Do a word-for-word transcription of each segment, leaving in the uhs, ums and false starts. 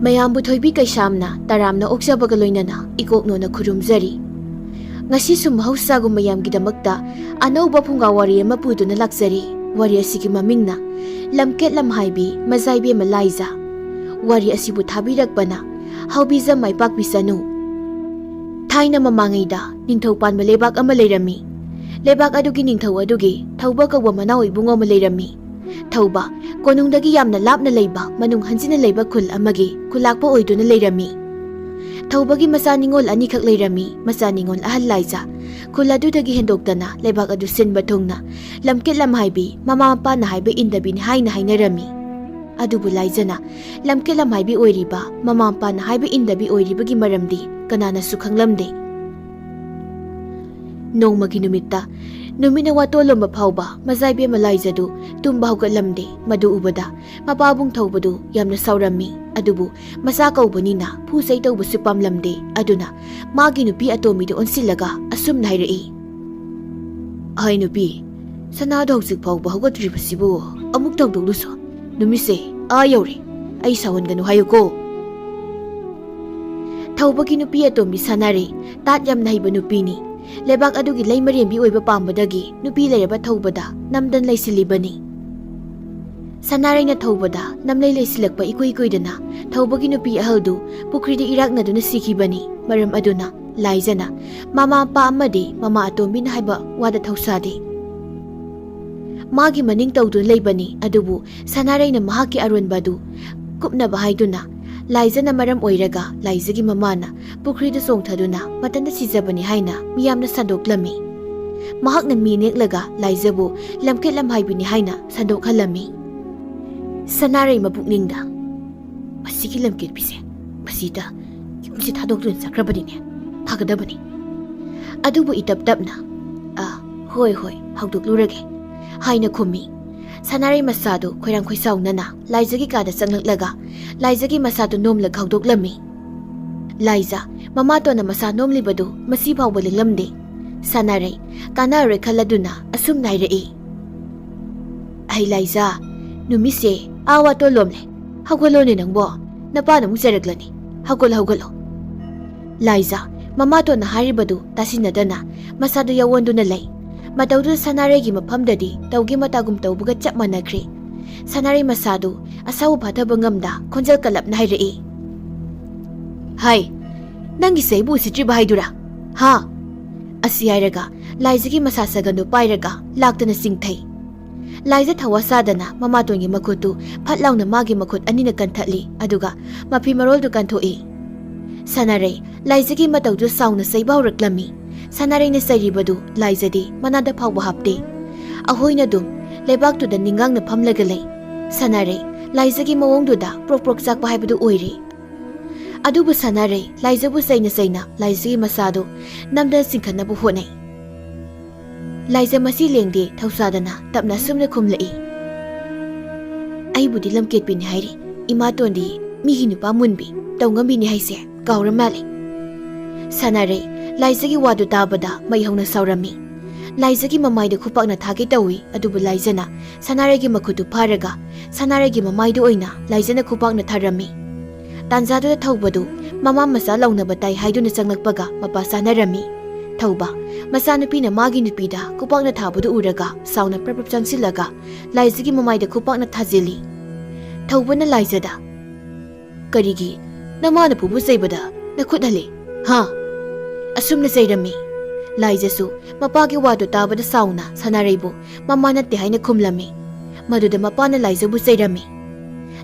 ꯃꯌꯥꯝꯕꯨ ꯊꯣꯏꯕꯤ ꯀꯩꯁꯥꯝꯅ ꯇꯔꯥꯝꯅ ꯑꯣꯛꯆꯕꯒ ꯂꯣꯏꯅꯅ ꯏꯀꯣꯛꯅꯣꯅ ꯈꯨꯔꯨꯝꯖꯔꯤ꯫ ꯉꯁꯤꯁꯨ ꯃꯍꯧꯁꯥꯒꯨꯝ ꯃꯌꯥꯝꯒꯤꯗꯃꯛꯇ ꯑꯅꯧꯕ ꯐꯨꯡꯒꯥ ꯋꯥꯔꯤ ꯑꯃ ꯄꯨꯗꯨꯅ ꯂꯥꯛꯆꯔꯤ꯫ ꯋꯥꯔꯤ ꯑꯁꯤꯒꯤ ꯃꯃꯤꯡꯅ ꯂꯝꯀꯦꯠ ꯂꯝꯍꯥꯏꯕꯤ ꯃꯖꯥꯏꯕꯦꯝꯃ ꯂꯥꯏꯖ꯫ ꯋꯥꯔꯤ ꯑꯁꯤꯕꯨ ꯊꯥꯕꯤꯔꯛꯄꯅ ꯍꯥꯎꯕꯤꯖꯝ ꯃꯥꯏꯄꯥꯛꯄꯤ ꯆꯅꯨ꯫ ꯊꯥꯏꯅ ꯃꯃꯥꯡꯉꯩꯗ ꯅꯤꯡꯊꯧ ꯄꯥꯟꯕ ꯂꯩꯕꯥꯛ ꯑꯃ ꯂꯩꯔꯝꯃꯤ꯫ ꯂꯩꯕꯥꯛ ꯑꯗꯨꯒꯤ ꯅꯤꯡꯊꯧ ꯑꯗꯨꯒꯤ ꯊꯧꯕ ꯀꯧꯕ ꯃꯅꯥꯎ ꯏꯕꯨꯡ ꯑꯃ ꯂꯩꯔꯝꯃꯤ꯫ ꯊꯧꯕ, ꯀꯣꯅꯨꯡꯗꯒꯤ ꯌꯥꯝꯅ ꯂꯥꯞꯅ ꯂꯩꯕ, ꯃꯅꯨꯡ ꯍꯟꯖꯤꯟꯅ ꯂꯩꯕ ꯈꯨꯜ ꯑꯃꯒꯤ ꯈꯨꯂꯥꯛꯄ ꯑꯣꯏꯗꯨꯅ ꯂꯩꯔꯝꯃꯤ꯫ ꯊꯧꯕꯒꯤ ꯃꯆꯥ ꯅꯤꯉꯣꯜ ꯑꯅꯤꯈꯛ ꯂꯩꯔꯝꯃꯤ꯫ ꯃꯆꯥ ꯅꯤꯉꯣꯜ ꯑꯍꯜ ꯂꯥꯏꯖ ꯈꯨꯜ ꯑꯗꯨꯗꯒꯤ ꯍꯦꯟꯗꯣꯛꯇꯅ ꯂꯩꯕꯥꯛ ꯑꯗꯨ ꯁꯤꯟꯕ ꯊꯨꯡꯅ ꯂꯝꯀꯦꯠ ꯂꯝꯍꯥꯏꯕꯤ, ꯃꯃꯥ ꯃꯄꯥꯅ ꯍꯥꯏꯕ ꯏꯟꯗꯕꯤꯅꯤ ꯍꯥꯏꯅ ꯍꯥꯏꯅꯔꯝꯃꯤ꯫ ꯑꯗꯨꯕꯨ ꯂꯥꯏꯖꯅ ꯂꯝꯀꯦꯠ ꯂꯝꯍꯥꯏꯕꯤ ꯑꯣꯏꯔꯤꯕ, ꯃꯃꯥ ꯃꯄꯥꯅ ꯍꯥꯏꯕ ꯏꯟꯗꯕꯤ ꯑꯣꯏꯔꯤꯕꯒꯤ ꯃꯔꯝꯗꯤ ꯀꯅꯥꯅꯁꯨ ꯈꯪꯂꯝꯗꯦ꯫ ꯅꯣꯡꯃꯒꯤ ꯅꯨꯃꯤꯠꯇ ꯅꯨꯃꯤꯠꯅ ꯋꯥꯇꯣꯜꯂꯣꯝꯕ ꯐꯥꯎꯕ ꯃꯖꯥꯏꯕꯦꯝꯃ ꯂꯥꯏꯖꯗꯨ ꯇꯨꯝꯕ ꯍꯧꯒꯠꯂꯝꯗꯦ꯫ ꯃꯗꯨ ꯎꯕꯗ ꯃꯄꯥꯕꯨꯡ ꯊꯧꯕꯗꯨ ꯌꯥꯝꯅ ꯁꯥꯎꯔꯝꯃꯤ꯫ ꯑꯗꯨꯕꯨ ꯃꯆꯥ ꯀꯧꯕꯅꯤꯅ ꯐꯨ ꯆꯩ ꯇꯧꯕꯁꯨ ꯄꯥꯝꯂꯝꯗꯦ꯫ ꯑꯗꯨꯅ ꯃꯥꯒꯤ ꯅꯨꯄꯤ ꯑꯇꯣꯝꯕꯤꯗ ꯑꯣꯟꯁꯤꯜꯂꯒ ꯑꯁꯨꯝꯅ ꯍꯥꯏꯔꯛꯏ, "ꯑꯍꯩ ꯅꯨꯄꯤ, ꯁꯅꯥꯗꯣ ꯍꯧꯖꯤꯛ ꯐꯥꯎꯕ ꯍꯧꯒꯠꯇ꯭ꯔꯤꯕꯁꯤꯕꯨ ꯑꯃꯨꯛ ꯇꯧꯗꯧꯗꯨꯁꯨ꯫ ꯅꯨꯃꯤꯠꯁꯦ ꯑꯥ ꯌꯧꯔꯦ, ꯑꯩ ꯁꯥꯎꯍꯟꯒꯅꯨ ꯍꯥꯏꯌꯨꯀꯣ꯫" ꯊꯧꯕꯒꯤ ꯅꯨꯄꯤ ꯑꯇꯣꯝꯕꯤ ꯁꯥꯅꯥꯔꯩ ꯇꯥꯠ ꯌꯥꯝꯅ ꯍꯩꯕ ꯅꯨꯄꯤꯅꯤ꯫ ꯂꯩꯕꯥꯛ ꯑꯗꯨꯒꯤ ꯂꯩꯃꯔꯦꯝꯕꯤ ꯑꯣꯏꯕ ꯄꯥꯝꯕꯗꯒꯤ ꯅꯨꯄꯤ ꯂꯩꯔꯕ ꯊꯧꯕꯗ ꯅꯝꯗꯅ ꯂꯩꯁꯤꯜꯂꯤꯕꯅꯤ꯫ ꯁꯅꯥꯔꯩꯅ ꯊꯧꯕꯗ ꯅꯝꯂꯩ ꯂꯩꯁꯤꯜꯂꯛꯄ ꯏꯀꯨꯏ ꯀꯨꯏꯗꯅ ꯊꯧꯕꯒꯤ ꯅꯨꯄꯤ ꯑꯍꯜꯗꯨ ꯄꯨꯈ꯭ꯔꯤꯗ ꯏꯔꯥꯛꯅꯗꯨꯅ ꯁꯤꯈꯤꯕꯅꯤ꯫ ꯃꯔꯝ ꯑꯗꯨꯅ ꯂꯥꯏꯖꯅ ꯃꯃꯥ ꯃꯄꯥ ꯑꯃꯗꯤ ꯃꯃꯥ ꯑꯇꯣꯝꯕꯤꯅ ꯍꯥꯏꯕ ꯋꯥꯗ ꯊꯧꯁꯥꯗꯦ꯫ ꯃꯥꯒꯤ ꯃꯅꯤꯡ ꯇꯧꯗꯨꯅ ꯂꯩꯕꯅꯤ꯫ ꯑꯗꯨꯕꯨ ꯁꯅꯥꯔꯩꯅ ꯃꯍꯥꯛꯀꯤ ꯑꯔꯣꯟꯕ ꯑꯗꯨ ꯀꯨꯞꯅꯕ ꯍꯥꯏꯗꯨꯅ ꯂꯥꯏꯖꯅ ꯃꯔꯝ ꯑꯣꯏꯔꯒ ꯂꯥꯏꯖꯒꯤ ꯃꯃꯥꯅ ꯄꯨꯈ꯭ꯔꯤꯗ ꯆꯣꯡꯊꯗꯨꯅ ꯃꯊꯟꯇ ꯁꯤꯖꯕꯅꯤ ꯍꯥꯏꯅ ꯃꯤꯌꯥꯝꯅ ꯁꯟꯗꯣꯛꯂꯝꯃꯤ꯫ ꯃꯍꯥꯛꯅ ꯃꯤ ꯅꯦꯛꯂꯒ ꯂꯥꯏꯖꯕꯨ ꯂꯝꯀꯦꯠ ꯂꯝꯍꯥꯏꯕꯤꯅꯤ ꯍꯥꯏꯅ ꯁꯟꯗꯣꯛꯍꯜꯂꯝꯃꯤ꯫ ꯁꯅꯥꯔꯩ ꯃꯄꯨꯛꯅꯤꯡꯗ, "ꯃꯁꯤꯒꯤ ꯂꯝꯀꯦꯠꯄꯤꯁꯦ ꯃꯁꯤꯗ ꯌꯨꯝꯁꯤ ꯊꯥꯗꯣꯛꯇꯨꯅ ꯆꯠꯈ꯭ꯔꯕꯅꯤꯅꯦ꯫ ꯐꯒꯗꯕꯅꯤ꯫" ꯑꯗꯨꯕꯨ ꯏꯇꯞ ꯇꯞꯅ, "ꯑ, ꯍꯣꯏ, ꯍꯣꯏ, ꯍꯧꯗꯣꯛꯂꯨꯔꯒꯦ," ꯍꯥꯏꯅ ꯈꯨꯝꯃꯤ꯫ ꯁꯅꯥꯔꯩ ꯃꯁꯥꯗꯨ ꯈꯣꯏꯔꯥꯡ ꯈꯣꯏꯁꯥꯎꯅꯅ ꯂꯥꯏꯖꯒꯤ ꯀꯥꯗ ꯆꯪꯂꯛꯂꯒ ꯂꯥꯏꯖꯒꯤ ꯃꯁꯥꯗꯨ ꯅꯣꯝꯂꯒ ꯍꯧꯗꯣꯛꯂꯝꯃꯤ꯫ ꯂꯥꯏꯖ, ꯃꯃꯥꯇꯣꯟꯅ ꯃꯁꯥ ꯅꯣꯝꯂꯤꯕꯗꯨ ꯃꯁꯤ ꯐꯥꯎꯕ ꯂꯦꯡꯂꯝꯗꯦ꯫ ꯁꯅꯥꯔꯩ ꯀꯥꯟꯅꯔꯣꯏ ꯈꯜꯂꯗꯨꯅ ꯑꯁꯨꯝꯅ ꯍꯥꯏꯔꯛꯏ, "ꯑꯍꯩ ꯂꯥꯏꯖ, ꯅꯨꯃꯤꯠꯁꯦ ꯑꯥ ꯋꯥꯇꯣꯜꯂꯣꯝꯂꯦ꯫ ꯍꯧꯒꯠꯂꯣꯅꯦ ꯅꯪꯕꯣ꯫ ꯅꯄꯥꯅ ꯑꯃꯨꯛ ꯆꯩꯔꯛꯂꯅꯤ꯫ ꯍꯧꯒꯠꯂꯣ, ꯍꯧꯒꯠꯂꯣ꯫" ꯂꯥꯏꯖ, ꯃꯃꯥꯇꯣꯟꯅ ꯍꯥꯏꯔꯤꯕꯗꯨ ꯇꯥꯁꯤꯟꯅꯗꯅ ꯃꯁꯥꯗꯨ ꯌꯥꯑꯣꯟꯗꯨꯅ ꯂꯩ꯫ ꯃꯇꯧꯗꯨꯗ ꯁꯅꯥꯔꯩꯒꯤ ꯃꯐꯝꯗꯗꯤ ꯇꯧꯒꯦ ꯃꯇꯥꯒꯨꯝ ꯇꯧꯕꯒ ꯆꯞ ꯃꯥꯟꯅꯈ꯭ꯔꯦ꯫ ꯁꯅꯥꯔꯩ ꯃꯁꯥꯗꯨ ꯑꯁꯥꯎꯕ ꯐꯥꯊꯕ ꯉꯝꯗ ꯈꯣꯟꯖꯦꯜ ꯀꯜꯂꯞꯅ ꯍꯥꯏꯔꯛꯏ, "ꯍꯥꯏ, ꯅꯪꯒꯤꯁꯦ ꯑꯩꯕꯨ ꯎꯁꯤꯠꯇ꯭ꯔꯤꯕ ꯍꯥꯏꯗꯨꯔꯥ? ꯍꯥ?" ꯑꯁꯤ ꯍꯥꯏꯔꯒ ꯂꯥꯏꯖꯒꯤ ꯃꯁꯥ ꯁꯥꯒꯟꯗꯨ ꯄꯥꯏꯔꯒ ꯂꯥꯛꯇꯅ ꯆꯤꯡꯊꯩ꯫ ꯂꯥꯏꯖ ꯊꯋꯥ ꯁꯥꯗꯅ ꯃꯃꯥꯇꯣꯟꯒꯤ ꯃꯈꯨꯠꯇꯨ ꯐꯠ ꯂꯥꯎꯅ ꯃꯥꯒꯤ ꯃꯈꯨꯠ ꯑꯅꯤꯅ ꯀꯟꯊꯠꯂꯤ, ꯑꯗꯨꯒ ꯃꯐꯤ ꯃꯔꯣꯜꯗꯨ ꯀꯟꯊꯣꯛꯏ꯫ ꯁꯅꯥꯔꯩ ꯂꯥꯏꯖꯒꯤ ꯃꯇꯧꯗꯨ ꯁꯥꯎꯅ ꯆꯩꯕ ꯍꯧꯔꯛꯂꯝꯃꯤ꯫ ꯁꯅꯥꯔꯩꯅ ꯆꯩꯔꯤꯕꯗꯨ ꯂꯥꯏꯖꯗꯤ ꯃꯅꯥꯗ ꯐꯥꯎꯕ ꯍꯥꯞꯇꯦ꯫ ꯑꯍꯣꯏꯅ ꯑꯗꯨꯝ ꯂꯩꯕꯥꯛꯇꯨꯗ ꯅꯤꯡꯉꯥꯡꯅ ꯐꯝꯂꯒ ꯂꯩ꯫ ꯁꯅꯥꯔꯩ ꯂꯥꯏꯖꯒꯤ ꯃꯑꯣꯡꯗꯨꯗ ꯄ꯭ꯔꯣꯛ ꯄ꯭ꯔꯣꯛ ꯆꯥꯛꯄ ꯍꯥꯏꯕꯗꯨ ꯑꯣꯏꯔꯦ꯫ ꯑꯗꯨꯕꯨ ꯁꯅꯥꯔꯩ ꯂꯥꯏꯖꯕꯨ ꯆꯩꯅ ꯆꯩꯅ ꯂꯥꯏꯖꯒꯤ ꯃꯁꯥꯗꯨ ꯅꯝꯗꯅ ꯆꯤꯡꯈꯠꯅꯕ ꯍꯣꯠꯅꯩ꯫ ꯂꯥꯏꯖ ꯃꯁꯤ ꯂꯦꯡꯗꯦ ꯊꯧꯁꯥꯗꯅ ꯇꯞꯅ ꯑꯁꯨꯝꯅ ꯈꯨꯝꯂꯛꯏ, "ꯑꯩꯕꯨꯗꯤ ꯂꯝꯀꯦꯠꯄꯤꯅꯤ ꯍꯥꯏꯔꯤ, ꯏꯃꯥꯇꯣꯟꯗꯤ ꯃꯤꯒꯤ ꯅꯨꯄꯥ ꯃꯨꯟꯕꯤ, ꯇꯧꯉꯝꯕꯤꯅꯤ ꯍꯥꯏꯁꯦ ꯀꯥꯎꯔ ꯃꯥꯜꯂꯦ꯫" ꯁꯅꯥꯔꯩ ꯂꯥꯏꯖꯒꯤ ꯋꯥꯗꯨ ꯇꯥꯕꯗ ꯃꯩ ꯍꯧꯅ ꯁꯥꯎꯔꯝꯃꯤ꯫ ꯂꯥꯏꯖꯒꯤ ꯃꯃꯥꯏꯗ ꯈꯨꯄꯥꯛꯅ ꯊꯥꯒꯦ ꯇꯧꯏ, ꯑꯗꯨꯕꯨ ꯂꯥꯏꯖꯅ ꯁꯅꯥꯔꯩꯒꯤ ꯃꯈꯨꯠꯇꯨ ꯐꯥꯔꯒ ꯁꯅꯥꯔꯩꯒꯤ ꯃꯃꯥꯏꯗ ꯑꯣꯏꯅ ꯂꯥꯏꯖꯅ ꯈꯨꯄꯥꯛꯅ ꯊꯥꯔꯝꯃꯤ꯫ ꯇꯥꯟꯖꯥꯗꯨꯗ ꯊꯧꯕꯗꯨ ꯃꯃꯥ ꯃꯆꯥ ꯂꯥꯎꯅꯕ ꯇꯥꯏ ꯍꯥꯏꯗꯨꯅ ꯆꯪꯂꯛꯄꯒ ꯃꯄꯥ ꯆꯥꯅꯔꯝꯃꯤ꯫ ꯊꯧꯕ ꯃꯆꯥꯅꯨꯄꯤꯅ ꯃꯥꯒꯤ ꯅꯨꯄꯤꯗ ꯈꯨꯄꯥꯛꯅ ꯊꯥꯕꯗꯨ ꯎꯔꯒ ꯁꯥꯎꯅ ꯄ꯭ꯔꯞ ꯄ꯭ꯔꯞ ꯆꯪꯁꯤꯜꯂꯒ ꯂꯥꯏꯖꯒꯤ ꯃꯃꯥꯏꯗ ꯈꯨꯄꯥꯛꯅ ꯊꯥꯖꯤꯜꯂꯤ꯫ ꯊꯧꯕꯅ ꯂꯥꯏꯖꯗ, "ꯀꯔꯤꯒꯤ ꯅꯃꯥꯅ ꯄꯨꯕꯨ ꯆꯩꯕꯗ ꯅꯈꯨꯠ ꯍꯜꯂꯤ, ꯍꯥ?" ꯑꯁꯨꯝꯅ ꯆꯩꯔꯝꯃꯤ꯫ ꯂꯥꯏꯖꯁꯨ ꯃꯄꯥꯒꯤ ꯋꯥꯗꯨ ꯇꯥꯕꯗ ꯁꯥꯎꯅ ꯁꯅꯥꯔꯩꯕꯨ ꯃꯃꯥ ꯅꯠꯇꯦ ꯍꯥꯏꯅ ꯈꯨꯝꯂꯝꯃꯤ꯫ ꯃꯗꯨꯗ ꯃꯄꯥꯅ ꯂꯥꯏꯖꯕꯨ ꯆꯩꯔꯝꯃꯤ꯫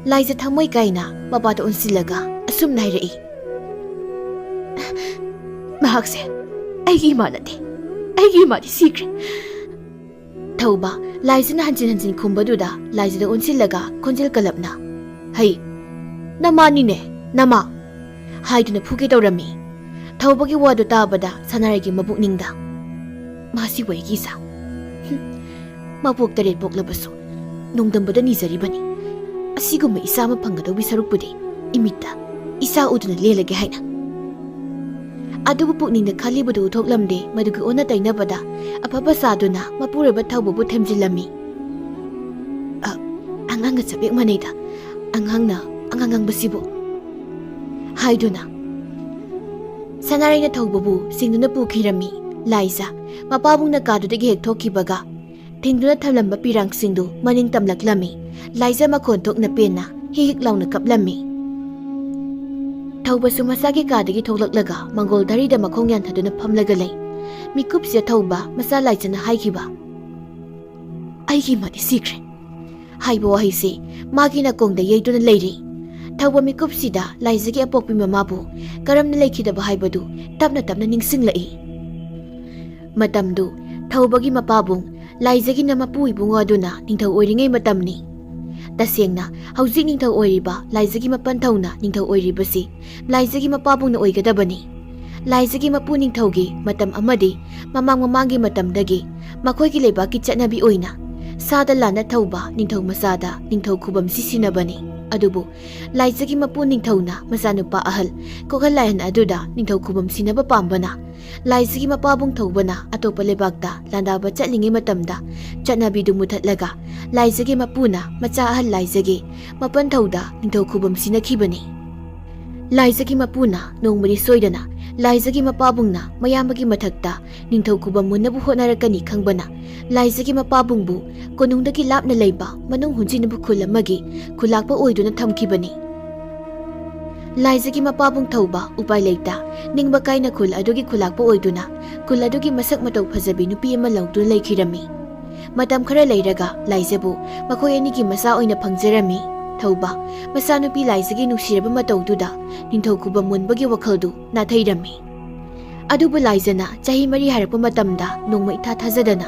ꯂꯥꯏꯖ ꯊꯃꯣꯏ ꯀꯥꯏꯅ ꯃꯄꯥꯗ ꯑꯣꯟꯁꯤꯜꯂꯒ ꯑꯁꯨꯝꯅ ꯍꯥꯏꯔꯛꯏ, "ꯃꯍꯥꯛꯁꯦ ꯑꯩꯒꯤ ꯏꯃꯥ ꯅꯠꯇꯦ, ꯑꯩꯒꯤ ꯏꯃꯥꯗꯤ ꯁꯤꯈ꯭ꯔꯦ꯫" ꯊꯧꯕ ꯂꯥꯏꯖꯅ ꯍꯟꯖꯤꯟ ꯍꯟꯖꯤꯟ ꯈꯨꯝꯕꯗꯨꯗ ꯂꯥꯏꯖꯗ ꯑꯣꯟꯁꯤꯜꯂꯒ ꯈꯣꯟꯖꯦꯜ ꯀꯜꯂꯞꯅ, "ꯍꯩ, ꯅꯃꯥꯅꯤꯅꯦ, ꯅꯃꯥ!" ꯍꯥꯏꯗꯨꯅ ꯐꯨꯒꯦ ꯇꯧꯔꯝꯃꯤ꯫ ꯊꯧꯕꯒꯤ ꯋꯥꯗꯨ ꯇꯥꯕꯗ ꯁꯅꯥꯔꯩꯒꯤ ꯃꯕꯨꯛꯅꯤꯡꯗ, "ꯃꯥꯁꯤꯕꯨ ꯑꯩꯒꯤ ꯏꯆꯥ, ꯍꯨꯝ, ꯃꯄꯣꯛ ꯇꯔꯦꯠ ꯄꯣꯛꯂꯕꯁꯨ ꯅꯣꯡꯗꯝꯕꯗ ꯅꯤꯖꯔꯤꯕꯅꯤ꯫ ꯑꯁꯤꯒꯨꯝꯕ ꯏꯆꯥ ꯑꯃ ꯐꯪꯒꯗꯧꯕꯤ ꯁꯔꯨꯛꯄꯨꯗꯤ ꯏꯃꯤꯠꯇ ꯏꯆꯥ ꯎꯗꯨꯅ ꯂꯦꯜꯂꯒꯦ" ꯍꯥꯏꯅ꯫ ꯑꯗꯨꯕꯨ ꯄꯨꯛꯅꯤꯡꯗ ꯈꯜꯂꯤꯕꯗꯨ ꯎꯊꯣꯛꯂꯝꯗꯦ꯫ ꯃꯗꯨꯒꯤ ꯑꯣꯟꯅ ꯇꯩꯅꯕꯗ ꯑꯐꯕ ꯁꯥꯗꯨꯅ ꯃꯄꯨꯔꯣꯏꯕ ꯊꯧꯕꯕꯨ ꯊꯦꯝꯖꯤꯜꯂꯝꯃꯤ꯫ "ꯑ, ꯑꯉꯥꯡꯒ ꯆꯄꯦꯛ ꯃꯥꯟꯅꯩꯗ꯫ ꯑꯉꯥꯡꯅ ꯑꯉꯥꯡ ꯉꯥꯡꯕꯁꯤꯕꯨ ꯍꯥꯏꯗꯨꯅ ꯁꯅꯥꯔꯩꯅ ꯊꯧꯕꯕꯨ ꯆꯤꯡꯗꯨꯅ ꯄꯨꯈꯤꯔꯝꯃꯤ꯫ ꯂꯥꯏꯖ ꯃꯄꯥꯕꯨꯡꯅ ꯀꯥꯗꯨꯗꯒꯤ ꯍꯦꯛ ꯊꯣꯛꯈꯤꯕꯒ ꯊꯤꯡꯗꯨꯅ ꯊꯝꯂꯝꯕ ꯄꯤꯔꯥꯡꯁꯤꯡꯗꯨ ꯃꯅꯤꯡ ꯇꯝꯂꯛꯂꯝꯃꯤ꯫ ꯂꯥꯏꯖ ꯃꯈꯣꯟ ꯊꯣꯛꯅ ꯄꯦꯟꯅ ꯍꯤꯛ ꯍꯤꯛ ꯂꯥꯎꯅ ꯀꯞꯂꯝꯃꯤ꯫ ꯊꯧꯕꯁꯨ ꯃꯁꯥꯒꯤ ꯀꯥꯗꯒꯤ ꯊꯣꯛꯂꯛꯂꯒ ꯃꯪꯒꯣꯜ ꯙꯔꯤꯗ ꯃꯈꯣꯡ ꯌꯥꯟꯊꯗꯨꯅ ꯐꯝꯂꯒ ꯂꯩ꯫ ꯃꯤꯀꯨꯞꯁꯤꯗ ꯊꯧꯕ ꯃꯆꯥ ꯂꯥꯏꯖꯅ ꯍꯥꯏꯈꯤꯕ, "ꯑꯩꯒꯤ ꯏꯃꯥꯗꯤ ꯁꯤꯈ꯭ꯔꯦ" ꯍꯥꯏꯕ ꯋꯥꯍꯩꯁꯤ ꯃꯥꯒꯤ ꯅꯥꯀꯣꯡꯗ ꯌꯩꯗꯨꯅ ꯂꯩꯔꯤ꯫ ꯊꯧꯕ ꯃꯤꯀꯨꯞꯁꯤꯗ ꯂꯥꯏꯖꯒꯤ ꯑꯄꯣꯛꯄꯤ ꯃꯃꯥꯕꯨ ꯀꯔꯝꯅ ꯂꯩꯈꯤꯗꯕ ꯍꯥꯏꯕꯗꯨ ꯇꯞꯅ ꯇꯞꯅ ꯅꯤꯡꯁꯤꯡꯂꯛꯏ꯫ ꯃꯇꯝꯗꯨ ꯊꯧꯕꯒꯤ ꯃꯄꯥꯕꯨꯡ ꯂꯥꯏꯖꯒꯤꯅ ꯃꯄꯨ ꯏꯕꯨꯡꯉꯣ ꯑꯗꯨꯅ ꯅꯤꯡꯊꯧ ꯑꯣꯏꯔꯤꯉꯩ ꯃꯇꯝꯅꯤ꯫ ꯇꯁꯦꯡꯅ ꯍꯧꯖꯤꯛ ꯅꯤꯡꯊꯧ ꯑꯣꯏꯔꯤꯕ ꯂꯥꯏꯖꯒꯤ ꯃꯄꯟꯊꯧꯅ ꯅꯤꯡꯊꯧ ꯑꯣꯏꯔꯤꯕꯁꯤ ꯂꯥꯏꯖꯒꯤ ꯃꯄꯥꯕꯨꯡꯅ ꯑꯣꯏꯒꯗꯕꯅꯤ꯫ ꯂꯥꯏꯖꯒꯤ ꯃꯄꯨ ꯅꯤꯡꯊꯧꯒꯤ ꯃꯇꯝ ꯑꯃꯗꯤ ꯃꯃꯥꯡ ꯃꯃꯥꯡꯒꯤ ꯃꯇꯝꯗꯒꯤ ꯃꯈꯣꯏꯒꯤ ꯂꯩꯕꯥꯛꯀꯤ ꯆꯠꯅꯕꯤ ꯑꯣꯏꯅ ꯁꯥꯗ ꯂꯥꯟꯅ ꯊꯧꯕ ꯅꯤꯡꯊꯧ ꯃꯆꯥꯗ ꯅꯤꯡꯊꯧ ꯈꯨꯕꯝꯁꯤ ꯁꯤꯟꯅꯕꯅꯤ꯫ ꯑꯗꯨꯕꯨ ꯂꯥꯏꯖꯒꯤ ꯃꯄꯨ ꯅꯤꯡꯊꯧꯅ ꯃꯆꯥꯅꯨꯄꯥ ꯑꯍꯜ ꯀꯣꯛꯍꯜ ꯂꯥꯏꯍꯟ ꯑꯗꯨꯗ ꯅꯤꯡꯊꯧ ꯈꯨꯕꯝ ꯁꯤꯟꯅꯕ ꯄꯥꯝꯕꯅ ꯂꯥꯏꯖꯒꯤ ꯃꯄꯥꯕꯨꯡ ꯊꯧꯕꯅ ꯑꯇꯣꯞꯄ ꯂꯩꯕꯥꯛꯇ ꯂꯥꯟꯗꯥꯕ ꯆꯠꯂꯤꯉꯩ ꯃꯇꯝꯗ ꯆꯠꯅꯕꯤꯗꯨ ꯃꯨꯊꯠꯂꯒ ꯂꯥꯏꯖꯒꯤ ꯃꯄꯨꯅ ꯃꯆꯥ ꯑꯍꯜ ꯂꯥꯏꯖꯒꯤ ꯃꯄꯟꯊꯧꯗ ꯅꯤꯡꯊꯧ ꯈꯨꯕꯝ ꯁꯤꯟꯅꯈꯤꯕꯅꯤ꯫ ꯂꯥꯏꯖꯒꯤ ꯃꯄꯨꯅ ꯅꯣꯡꯃꯗꯤ ꯁꯣꯏꯗꯅ ꯂꯥꯏꯖꯒꯤ ꯃꯄꯥꯕꯨꯡꯅ ꯃꯌꯥꯝꯕꯒꯤ ꯃꯊꯛꯇ ꯅꯤꯡꯊꯧ ꯈꯨꯕꯝ ꯃꯨꯟꯅꯕ ꯍꯣꯠꯅꯔꯛꯀꯅꯤ ꯈꯪꯕꯅ ꯂꯥꯏꯖꯒꯤ ꯃꯄꯥꯕꯨꯡꯕꯨ ꯀꯣꯅꯨꯡꯗꯒꯤ ꯂꯥꯞꯅ ꯂꯩꯕ ꯃꯅꯨꯡ ꯍꯨꯟꯖꯤꯟꯅꯕ ꯈꯨꯜ ꯑꯃꯒꯤ ꯈꯨꯂꯥꯛꯄ ꯑꯣꯏꯗꯨꯅ ꯊꯝꯈꯤꯕꯅꯤ꯫ ꯂꯥꯏꯖꯒꯤ ꯃꯄꯥꯕꯨꯡ ꯊꯧꯕ ꯎꯄꯥꯏ ꯂꯩꯇ ꯅꯤꯡꯕ ꯀꯥꯏꯅ ꯈꯨꯜ ꯑꯗꯨꯒꯤ ꯈꯨꯂꯥꯛꯄ ꯑꯣꯏꯗꯨꯅ ꯈꯨꯜ ꯑꯗꯨꯒꯤ ꯃꯁꯛ ꯃꯇꯧ ꯐꯖꯕꯤ ꯅꯨꯄꯤ ꯑꯃ ꯂꯧꯗꯨꯅ ꯂꯩꯈꯤꯔꯝꯃꯤ꯫ ꯃꯇꯝ ꯈꯔ ꯂꯩꯔꯒ ꯂꯥꯏꯖꯕꯨ ꯃꯈꯣꯏ ꯑꯅꯤꯒꯤ ꯃꯆꯥ ꯑꯣꯏꯅ ꯐꯪꯖꯔꯝꯃꯤ꯫ ꯊꯧꯕ ꯃꯆꯥꯅꯨꯄꯤ ꯂꯥꯏꯖꯒꯤ ꯅꯨꯡꯁꯤꯔꯕ ꯃꯇꯧꯗꯨꯗ ꯅꯤꯡꯊꯧ ꯈꯨꯕꯝ ꯃꯨꯟꯕꯒꯤ ꯋꯥꯈꯜꯗꯨ ꯅꯥꯊꯩꯔꯝꯃꯤ꯫ ꯑꯗꯨꯕꯨ ꯂꯥꯏꯖꯅ ꯆꯍꯤ ꯃꯔꯤ ꯍꯥꯏꯔꯛꯄ ꯃꯇꯝꯗ ꯅꯣꯡꯃ ꯏꯊꯥ ꯊꯥꯖꯗꯅ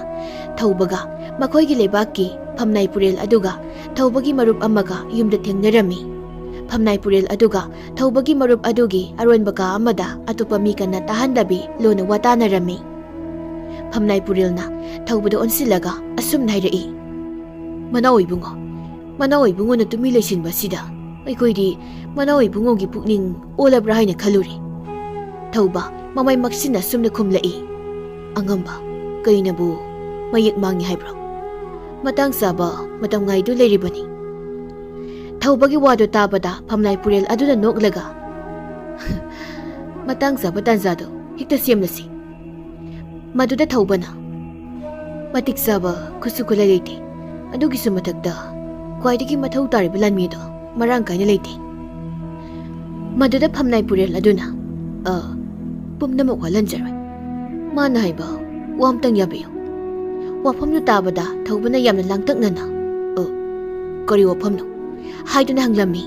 ꯊꯧꯕꯒ ꯃꯈꯣꯏꯒꯤ ꯂꯩꯕꯥꯛꯀꯤ ꯐꯝꯅꯥꯏ ꯄꯨꯔꯦꯜ ꯑꯗꯨꯒ ꯊꯧꯕꯒꯤ ꯃꯔꯨꯞ ꯑꯃꯒ ꯌꯨꯝꯗ ꯊꯦꯡꯅꯔꯝꯃꯤ꯫ ꯐꯝꯅꯥꯏ ꯄꯨꯔꯦꯜ ꯑꯗꯨꯒ ꯊꯧꯕꯒꯤ ꯃꯔꯨꯞ ꯑꯗꯨꯒꯤ ꯑꯔꯣꯟꯕ ꯀꯥ ꯑꯃꯗ ꯑꯇꯣꯞꯄ ꯃꯤ ꯀꯟꯅ ꯇꯥꯍꯟꯗꯕꯤ ꯂꯣꯟꯅ ꯋꯥ ꯇꯥꯅꯔꯝꯃꯤ꯫ ꯐꯝꯅꯥꯏ ꯄꯨꯔꯦꯜꯅ ꯊꯧꯕꯗ ꯑꯣꯟꯁꯤꯜꯂꯒ ꯑꯁꯨꯝꯅ ꯍꯥꯏꯔꯛꯏ, "ꯃꯅꯥꯎ ꯏꯕꯨꯡꯉꯣ, ꯃꯅꯥꯎ ꯏꯕꯨꯡꯉꯣꯅ ꯇꯨꯃꯤ ꯂꯩꯁꯤꯟꯕ ꯑꯁꯤꯗ ꯑꯩꯈꯣꯏꯗꯤ ꯃꯅꯥꯎ ꯏꯕꯨꯡꯉꯣꯒꯤ ꯄꯨꯛꯅꯤꯡ ꯑꯣꯜꯂꯕ꯭ꯔꯥ ꯍꯥꯏꯅ ꯈꯜꯂꯨꯔꯦ꯫" ꯊꯧꯕ ꯃꯃꯥꯏ ꯃꯛꯁꯤꯟꯅ ꯑꯁꯨꯝꯅ ꯈꯨꯝꯂꯛꯏ, "ꯑꯉꯝꯕ, ꯀꯩꯅꯕꯨ ꯃꯌꯦꯛ ꯃꯥꯡꯉꯤ ꯍꯥꯏꯕ꯭ꯔꯣ? ꯃꯇꯥꯡ ꯆꯥꯕ ꯃꯇꯝ ꯉꯥꯏꯗꯨ ꯂꯩꯔꯤꯕꯅꯤ꯫" ꯊꯧꯕꯒꯤ ꯋꯥꯗꯨ ꯇꯥꯕꯗ ꯐꯝꯅꯥꯏ ꯄꯨꯔꯦꯜ ꯑꯗꯨꯅ ꯅꯣꯛꯂꯒ, ꯃꯇꯥꯡ ꯆꯥꯕ ꯇꯥꯟꯖꯥꯗꯣ ꯍꯦꯛꯇ ꯁꯦꯝꯂꯁꯤ꯫ ꯃꯗꯨꯗ ꯊꯧꯕꯅ, "ꯃꯇꯤꯛ ꯆꯥꯕ ꯈꯨꯠꯁꯨ ꯈꯨꯠꯂꯥꯏ ꯂꯩꯇꯦ, ꯑꯗꯨꯒꯤꯁꯨ ꯃꯊꯛꯇ ꯈ꯭ꯋꯥꯏꯗꯒꯤ ꯃꯊꯧ ꯇꯥꯔꯤꯕ ꯂꯥꯟꯃꯤꯗꯣ ꯃꯔꯥꯡ ꯀꯥꯏꯅ ꯂꯩꯇꯦ"꯫ ꯃꯗꯨꯗ ꯐꯝꯅꯥꯏ ꯄꯨꯔꯦꯜ ꯑꯗꯨꯅ, "ꯑ, ꯄꯨꯝꯅꯃꯛ ꯋꯥꯍꯜꯂꯟꯖꯔꯣꯏ"꯫ ꯃꯥꯅ ꯍꯥꯏꯕ ꯋꯥ ꯑꯝꯇꯪ ꯌꯥꯕꯤꯌꯨ꯫ ꯋꯥꯐꯝꯗꯨ ꯇꯥꯕꯗ ꯊꯧꯕꯅ ꯌꯥꯝꯅ ꯂꯥꯡꯇꯛꯅꯅ, "ꯑ, ꯀꯔꯤ ꯋꯥꯐꯝꯅꯣ?" ꯍꯥꯏꯗꯨꯅ ꯍꯪꯂꯝꯃꯤ꯫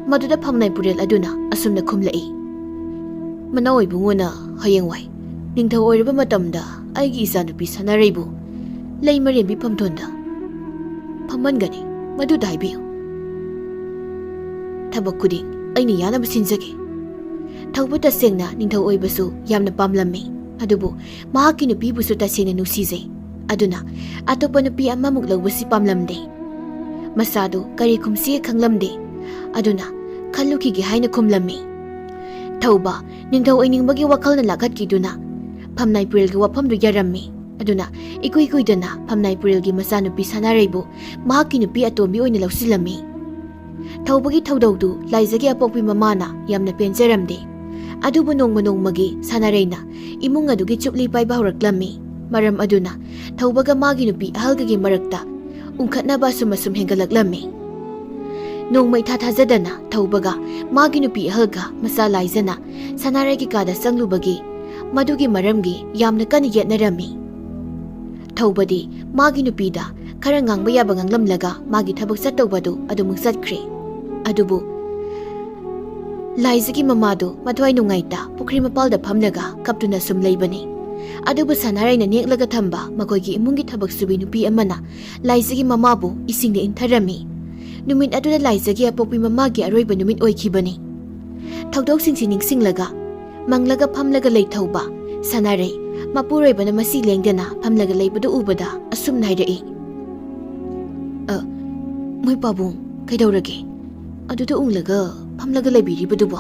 ꯃꯗꯨꯗ ꯐꯝꯅꯥꯏ ꯄꯨꯔꯦꯜ ꯑꯗꯨꯅ ꯑꯁꯨꯝꯅ ꯈꯨꯝꯂꯛꯏ, "ꯃꯅꯥꯎ ꯏꯕꯨꯡꯉꯣꯅ ꯍꯌꯦꯡꯋꯥꯏ ꯅꯤꯡꯊꯧ ꯑꯣꯏꯔꯕ ꯃꯇꯝꯗ ꯑꯩꯒꯤ ꯏꯆꯥꯅꯨꯄꯤ ꯁꯅꯥꯔꯩꯕꯨ ꯂꯩꯃꯔꯦꯟꯕꯤ ꯐꯝꯊꯣꯟꯗ ꯐꯝꯍꯟꯒꯅꯤ, ꯃꯗꯨꯗ ꯍꯥꯏꯕꯤꯌꯨ꯫ ꯊꯕꯛ ꯈꯨꯗꯤꯡ ꯑꯩꯅ ꯌꯥꯅꯕ ꯁꯤꯟꯖꯒꯦ"꯫ ꯊꯧꯕ ꯇꯁꯦꯡꯅ ꯅꯤꯡꯊꯧ ꯑꯣꯏꯕꯁꯨ ꯌꯥꯝꯅ ꯄꯥꯝꯂꯝꯃꯤ, ꯑꯗꯨꯕꯨ ꯃꯍꯥꯛꯀꯤ ꯅꯨꯄꯤꯕꯨꯁꯨ ꯇꯁꯦꯡꯅ ꯅꯨꯡꯁꯤꯖꯩ꯫ ꯑꯗꯨꯅ ꯑꯇꯣꯞꯄ ꯅꯨꯄꯤ ꯑꯃꯃꯨꯛ ꯂꯧꯕꯁꯤ ꯄꯥꯝꯂꯝꯗꯦ꯫ ꯃꯁꯥꯗꯨ ꯀꯔꯤ ꯈꯨꯝꯁꯤꯒꯦ ꯈꯪꯂꯝꯗꯦ꯫ ꯑꯗꯨꯅ ꯈꯜꯂꯨꯈꯤꯒꯦ ꯍꯥꯏꯅ ꯈꯨꯝꯂꯝꯃꯤ꯫ ꯊꯧꯕ ꯅꯤꯡꯊꯧ ꯑꯣꯏꯅꯤꯡꯕꯒꯤ ꯋꯥꯈꯜꯅ ꯂꯥꯈꯠꯈꯤꯗꯨꯅ ꯐꯝꯅꯥꯏ ꯄꯨꯔꯦꯜꯒꯤ ꯋꯥꯐꯝꯗꯨ ꯌꯥꯔꯝꯃꯤ꯫ ꯑꯗꯨꯅ ꯏꯀꯨꯏ ꯀꯨꯏꯗꯅ ꯐꯝꯅꯥꯏ ꯄꯨꯔꯦꯜꯒꯤ ꯃꯆꯥꯅꯨꯄꯤ ꯁꯅꯥꯔꯩꯕꯨ ꯃꯍꯥꯛꯀꯤ ꯅꯨꯄꯤ ꯑꯇꯣꯝꯕꯤ ꯑꯣꯏꯅ ꯂꯧꯁꯤꯜꯂꯝꯃꯤ꯫ ꯊꯧꯕꯒꯤ ꯊꯧꯗꯧꯗꯨ ꯂꯥꯏꯖꯒꯤ ꯑꯄꯣꯛꯄꯤ ꯃꯃꯥꯅ ꯌꯥꯝꯅ ꯄꯦꯟꯖꯔꯝꯗꯦ꯫ ꯑꯗꯨꯕꯨ ꯅꯣꯡꯃ ꯅꯣꯡꯃꯒꯤ ꯁꯅꯥꯔꯩꯅ ꯏꯃꯨꯡ ꯑꯗꯨꯒꯤ ꯆꯨꯞꯂꯤ ꯄꯥꯏꯕ ꯍꯧꯔꯛꯂꯝꯃꯤ꯫ ꯃꯔꯝ ꯑꯗꯨꯅ ꯊꯧꯕꯒ ꯃꯥꯒꯤ ꯅꯨꯄꯤ ꯑꯍꯜꯒꯒꯤ ꯃꯔꯛꯇ ꯎꯪꯈꯠꯅꯕ ꯑꯁꯨꯝ ꯑꯁꯨꯝ ꯍꯦꯟꯒꯠꯂꯛꯂꯝꯃꯤ꯫ ꯅꯣꯡꯃ ꯏꯊꯥ ꯊꯥꯖꯗꯅ ꯊꯧꯕꯒ ꯃꯥꯒꯤ ꯅꯨꯄꯤ ꯑꯍꯜꯒ ꯃꯆꯥ ꯂꯥꯏꯖꯅ ꯁꯅꯥꯔꯩꯒꯤ ꯀꯥꯗ ꯆꯪꯂꯨꯕꯒꯤ ꯃꯗꯨꯒꯤ ꯃꯔꯝꯒꯤ ꯌꯥꯝꯅ ꯀꯟꯅ ꯌꯦꯠꯅꯔꯝꯃꯤ꯫ ꯊꯧꯕꯗꯤ ꯃꯥꯒꯤ ꯅꯨꯄꯤꯗ ꯈꯔ ꯉꯥꯡꯕ ꯌꯥꯕ ꯉꯥꯡꯂꯝꯂꯒ ꯃꯥꯒꯤ ꯊꯕꯛ ꯆꯠꯇꯧꯕꯗꯨ ꯑꯗꯨꯃꯛ ꯆꯠꯈ꯭ꯔꯦ꯫ ꯑꯗꯨꯕꯨ ꯂꯥꯏꯖꯒꯤ ꯃꯃꯥꯗꯨ ꯃꯊ꯭ꯋꯥꯏ ꯅꯨꯡꯉꯥꯏꯇ ꯄꯨꯈ꯭ꯔꯤ ꯃꯄꯥꯜꯗ ꯐꯝꯂꯒ ꯀꯞꯇꯨꯅ ꯁꯨꯝ ꯂꯩꯕꯅꯤ꯫ ꯑꯗꯨꯕꯨ ꯁꯅꯥꯔꯩꯅ ꯅꯦꯛꯂꯒ ꯊꯝꯕ ꯃꯈꯣꯏꯒꯤ ꯏꯃꯨꯡꯒꯤ ꯊꯕꯛ ꯁꯨꯕꯤ ꯅꯨꯄꯤ ꯑꯃꯅ ꯂꯥꯏꯖꯒꯤ ꯃꯃꯥꯕꯨ ꯏꯁꯤꯡꯗ ꯏꯟꯊꯔꯝꯃꯤ꯫ ꯅꯨꯃꯤꯠ ꯑꯗꯨꯗ ꯂꯥꯏꯖꯒꯤ ꯑꯄꯣꯛꯄꯤ ꯃꯃꯥꯒꯤ ꯑꯔꯣꯏꯕ ꯅꯨꯃꯤꯠ ꯑꯣꯏꯈꯤꯕꯅꯤ꯫ ꯊꯧꯗꯣꯛꯁꯤꯡꯁꯤ ꯅꯤꯡꯁꯤꯡꯂꯒ ꯃꯪꯂꯒ ꯐꯝꯂꯒ ꯂꯩꯊꯧꯕ ꯁꯅꯥꯔꯩ ꯃꯄꯨꯔꯣꯏꯕꯅ ꯃꯁꯤ ꯂꯦꯡꯗꯅ ꯐꯝꯂꯒ ꯂꯩꯕꯗꯨ ꯎꯕꯗ ꯑꯁꯨꯝꯅ ꯍꯥꯏꯔꯛꯏ, "ꯑ, ꯃꯣꯏ ꯄꯥꯕꯨꯡ, ꯀꯩꯗꯧꯔꯒꯦ? ꯑꯗꯨꯗ ꯎꯪꯂꯒ ꯐꯝꯂꯒ ꯂꯩꯕꯤꯔꯤꯕꯗꯨꯕꯣ?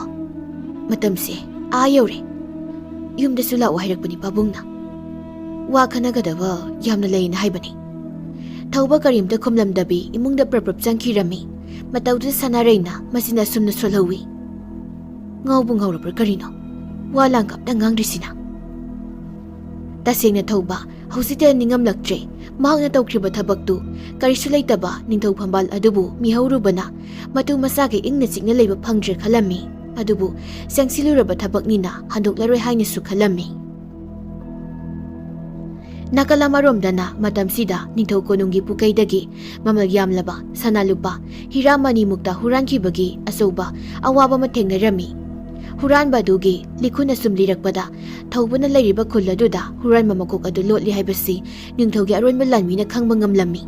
ꯃꯇꯝꯁꯦ ꯑꯥ ꯌꯧꯔꯦ꯫ ꯌꯨꯝꯗꯁꯨ ꯂꯥꯛꯑꯣ ꯍꯥꯏꯔꯛꯄꯅꯤ ꯄꯥꯕꯨꯡꯅ꯫ ꯋꯥ ꯈꯟꯅꯒꯗꯕ ꯌꯥꯝꯅ ꯂꯩꯅ ꯍꯥꯏꯕꯅꯤ"꯫ ꯊꯧꯕ ꯀꯔꯤꯝꯇ ꯈꯨꯝꯂꯝꯗꯕꯤ ꯏꯃꯨꯡꯗ ꯄ꯭ꯔꯞ ꯄ꯭ꯔꯞ ꯆꯪꯈꯤꯔꯝꯃꯤ꯫ ꯃꯇꯧꯗꯨꯗ ꯁꯅꯥꯔꯩꯅ ꯃꯆꯤꯟ ꯑꯁꯨꯝꯅ ꯁꯣꯜꯍꯧꯏ, ꯉꯥꯎꯕꯨ ꯉꯥꯎꯔꯕ꯭ꯔꯥ ꯀꯔꯤꯅꯣ? ꯋꯥ ꯂꯥꯡꯒ ꯑꯝꯇ ꯉꯥꯡꯗ꯭ꯔꯤꯁꯤꯅ꯫ ꯇꯁꯦꯡꯅ ꯊꯧꯕ ꯍꯧꯖꯤꯛꯇ ꯅꯤꯡꯉꯝꯂꯛꯇ꯭ꯔꯦ꯫ ꯃꯍꯥꯛꯅ ꯇꯧꯈ꯭ꯔꯤꯕ ꯊꯕꯛꯇꯨ ꯀꯔꯤꯁꯨ ꯂꯩꯇꯕ ꯅꯤꯡꯊꯧ ꯐꯝꯕꯥꯜ ꯑꯗꯨꯕꯨ ꯃꯤꯍꯧꯔꯨꯕꯅ ꯃꯇꯨ ꯃꯆꯥꯒꯤ ꯏꯪꯅ ꯆꯤꯛꯅ ꯂꯩꯕ ꯐꯪꯗ꯭ꯔꯦ ꯈꯜꯂꯝꯃꯤ꯫ ꯑꯗꯨꯕꯨ ꯆꯪꯁꯤꯜꯂꯨꯔꯕ ꯊꯕꯛꯅꯤꯅ ꯍꯟꯗꯣꯛꯂꯔꯣꯏ ꯍꯥꯏꯅꯁꯨ ꯈꯜꯂꯝꯃꯤ꯫ ꯅꯥꯀꯜ ꯑꯃꯔꯣꯝꯗꯅ ꯃꯇꯝꯁꯤꯗ ꯅꯤꯡꯊꯧ ꯀꯣꯅꯨꯡꯒꯤ ꯄꯨꯀꯩꯗꯒꯤ ꯃꯃꯜ ꯌꯥꯝꯂꯕ ꯁꯅꯥ ꯂꯨꯄꯥ, ꯍꯤꯔꯥ ꯃꯅꯤꯃꯨꯛꯇ ꯍꯨꯔꯥꯟꯈꯤꯕꯒꯤ ꯑꯆꯧꯕ ꯑꯋꯥꯕ ꯑꯃ ꯊꯦꯡꯅꯔꯝꯃꯤ꯫ ꯍꯨꯔꯥꯟꯕ ꯑꯗꯨꯒꯤ ꯂꯤꯈꯨꯟ ꯑꯁꯨꯝ ꯂꯤꯔꯛꯄꯗ ꯊꯧꯕꯅ ꯂꯩꯔꯤꯕ ꯈꯨꯜ ꯑꯗꯨꯗ ꯍꯨꯔꯥꯟꯕ ꯃꯀꯣꯛ ꯑꯗꯨ ꯂꯣꯠꯂꯤ ꯍꯥꯏꯕꯁꯤ ꯅꯤꯡꯊꯧꯒꯤ ꯑꯔꯣꯟꯕ ꯂꯥꯟꯃꯤꯅ ꯈꯪꯕ ꯉꯝꯂꯝꯃꯤ꯫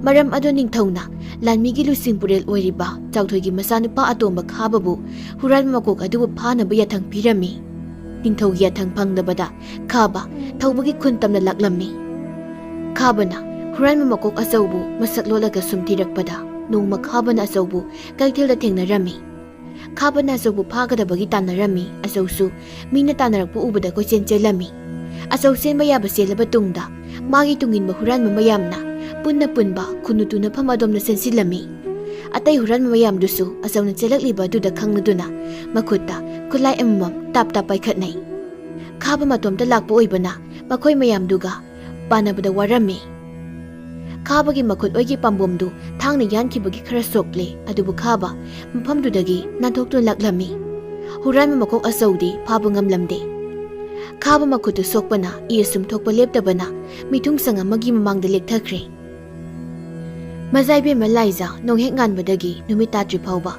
ꯃꯔꯝ ꯑꯗꯨ ꯅꯤꯡꯊꯧꯅ ꯂꯥꯟꯃꯤꯒꯤ ꯂꯨꯆꯤꯡ ꯄꯨꯔꯦꯜ ꯑꯣꯏꯔꯤꯕ ꯆꯥꯎꯊꯣꯏꯒꯤ ꯃꯆꯥꯅꯨꯄꯥ ꯑꯇꯣꯝꯕ ꯈꯥꯕꯕꯨ ꯍꯨꯔꯥꯟꯕ ꯃꯀꯣꯛ ꯑꯗꯨꯕꯨ ꯐꯥꯅꯕ ꯌꯥꯊꯪ ꯄꯤꯔꯝꯃꯤ꯫ ꯅꯤꯡꯊꯧꯒꯤ ꯌꯥꯊꯪ ꯐꯪꯗꯕꯗ ꯈꯥꯕ ꯊꯧꯕꯒꯤ ꯈꯨꯟ ꯇꯝꯅ ꯂꯥꯛꯂꯝꯃꯤ꯫ ꯈꯥꯕꯅ ꯍꯨꯔꯥꯟꯕ ꯃꯀꯣꯛ ꯑꯆꯧꯕꯨ ꯃꯁꯛ ꯂꯣꯠꯂꯒ ꯁꯨꯝ ꯊꯤꯔꯛꯄꯗ ꯅꯣꯡꯃ ꯈꯥꯕꯅ ꯑꯆꯧꯕꯨ ꯀꯩꯊꯦꯜꯗ ꯊꯦꯡꯅꯔꯝꯃꯤ꯫ ꯈꯥꯕꯅ ꯑꯆꯧꯕꯨ ꯐꯥꯒꯗꯕꯒꯤ ꯇꯥꯟꯅꯔꯝꯃꯤ꯫ ꯑꯆꯧꯁꯨ ꯃꯤꯅ ꯇꯥꯟꯅꯔꯛꯄ ꯎꯕꯗ ꯀꯣꯏꯆꯦꯟ ꯆꯦꯜꯂꯝꯃꯤ꯫ ꯑꯆꯧ ꯆꯦꯟꯕ ꯌꯥꯕ ꯆꯦꯜꯂꯕ ꯇꯨꯡꯗ ꯃꯥꯒꯤ ꯇꯨꯡꯏꯟꯕ ꯍꯨꯔꯥꯟꯕ ꯃꯌꯥꯝꯅ ꯄꯨꯟꯅ ꯄꯨꯟꯕ ꯈꯨꯟꯅꯨ ꯇꯨꯅꯐꯝ ꯑꯗꯣꯝꯗ ꯆꯦꯟꯁꯤꯜꯂꯝꯃꯤ꯫ ꯑꯇꯩ ꯍꯨꯔꯥꯟꯕ ꯃꯌꯥꯝꯗꯨꯁꯨ ꯑꯆꯧꯅ ꯆꯦꯜꯂꯛꯂꯤꯕ ꯑꯗꯨꯗ ꯈꯪꯂꯗꯨꯅ ꯃꯈꯨꯠꯇ ꯈꯨꯠꯂꯥꯏ ꯑꯃꯃꯝ ꯇꯥꯞ ꯇꯥꯞ ꯄꯥꯏꯈꯠꯅꯩ꯫ ꯈꯥꯕ ꯃꯇꯣꯝꯇ ꯂꯥꯛꯄ ꯑꯣꯏꯕꯅ ꯃꯈꯣꯏ ꯃꯌꯥꯝꯗꯨꯒ ꯄꯥꯟꯅꯕꯗ ꯋꯥꯔꯝꯃꯤ꯫ ꯈꯥꯕꯒꯤ ꯃꯈꯨꯠ ꯑꯣꯏꯒꯤ ꯄꯥꯝꯕꯣꯝꯗꯨ ꯊꯥꯡꯅ ꯌꯥꯟꯈꯤꯕꯒꯤ ꯈꯔ ꯁꯣꯛꯂꯦ, ꯑꯗꯨꯕꯨ ꯈꯥꯕ ꯃꯐꯝꯗꯨꯗꯒꯤ ꯅꯥꯟꯊꯣꯛꯇꯨꯅ ꯂꯥꯛꯂꯝꯃꯤ꯫ ꯍꯨꯔꯥꯟꯕ ꯃꯀꯣꯛ ꯑꯆꯧꯗꯤ ꯐꯥꯕ ꯉꯝꯂꯝꯗꯦ꯫ ꯈꯥꯕ ꯃꯈꯨꯠꯇꯨ ꯁꯣꯛꯄꯅ ꯏ ꯑꯁꯨꯝ ꯊꯣꯛꯄ ꯂꯦꯞꯇꯕꯅ ꯃꯤꯊꯨꯡꯁꯪ ꯑꯃꯒꯤ ꯃꯃꯥꯡꯗ ꯂꯦꯛꯊꯈ꯭ꯔꯦ꯫ ꯃꯖꯥꯏꯕꯦꯝꯃ ꯂꯥꯏꯖ ꯅꯣꯡꯍꯦꯛ ꯉꯥꯟꯕꯗꯒꯤ ꯅꯨꯃꯤꯠ ꯇꯥꯗ꯭ꯔꯤ ꯐꯥꯎꯕ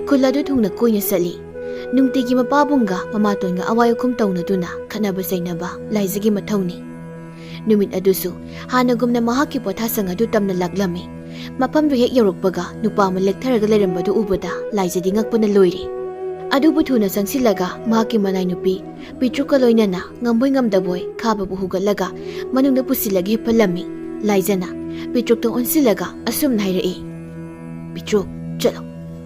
ꯈꯨꯜ ꯑꯗꯨ ꯊꯨꯡꯅ ꯀꯣꯏꯅ ꯆꯠꯂꯤ꯫ ꯅꯨꯡꯇꯤꯒꯤ ꯃꯄꯥꯕꯨꯡꯒ ꯃꯃꯥꯇꯣꯟꯒ ꯑꯋꯥꯏ ꯑꯈꯨꯝ ꯇꯧꯅꯗꯨꯅ ꯈꯠꯅꯕ ꯆꯩꯅꯕ ꯂꯥꯏꯖꯒꯤ ꯃꯊꯧꯅꯤ꯫ ꯅꯨꯃꯤꯠ ꯑꯗꯨꯁꯨ ꯍꯥꯟꯅꯒꯨꯝꯅ ꯃꯍꯥꯛꯀꯤ ꯄꯣꯊꯥꯁꯪ ꯑꯗꯨ ꯇꯝꯅ ꯂꯥꯛꯂꯝꯃꯤ꯫ ꯃꯐꯝꯗꯨ ꯍꯦꯛ ꯌꯧꯔꯛꯄꯒ ꯅꯨꯄꯥ ꯑꯃ ꯂꯦꯛꯊꯔꯒ ꯂꯩꯔꯝꯕꯗꯨ ꯎꯕꯗ ꯂꯥꯏꯖꯗꯤ ꯉꯛꯄꯅ ꯂꯣꯏꯔꯦ꯫ ꯑꯗꯨꯕꯨ ꯊꯨꯅ ꯆꯪꯁꯤꯜꯂꯒ ꯃꯍꯥꯛꯀꯤ ꯃꯅꯥꯏ ꯅꯨꯄꯤ ꯄꯤꯇ꯭ꯔꯨꯛꯀ ꯂꯣꯏꯅꯅ ꯉꯝꯕꯣꯏ ꯉꯝꯗꯕꯣꯏ ꯈꯥꯕꯕꯨ ꯍꯨꯒꯠꯂꯒ ꯃꯅꯨꯡꯗ ꯄꯨꯁꯤꯜꯂꯒ ꯍꯤꯞꯍꯜꯂꯝꯃꯤ꯫ ꯂꯥꯏꯖꯅ ꯄꯤꯇ꯭ꯔꯨꯛꯇ ꯑꯣꯟꯁꯤꯜꯂꯒ ꯑꯁꯨꯝꯅ ꯍꯥꯏꯔꯛꯏ, "ꯄꯤꯇ꯭ꯔꯨꯛ, ꯆꯠꯂꯣ,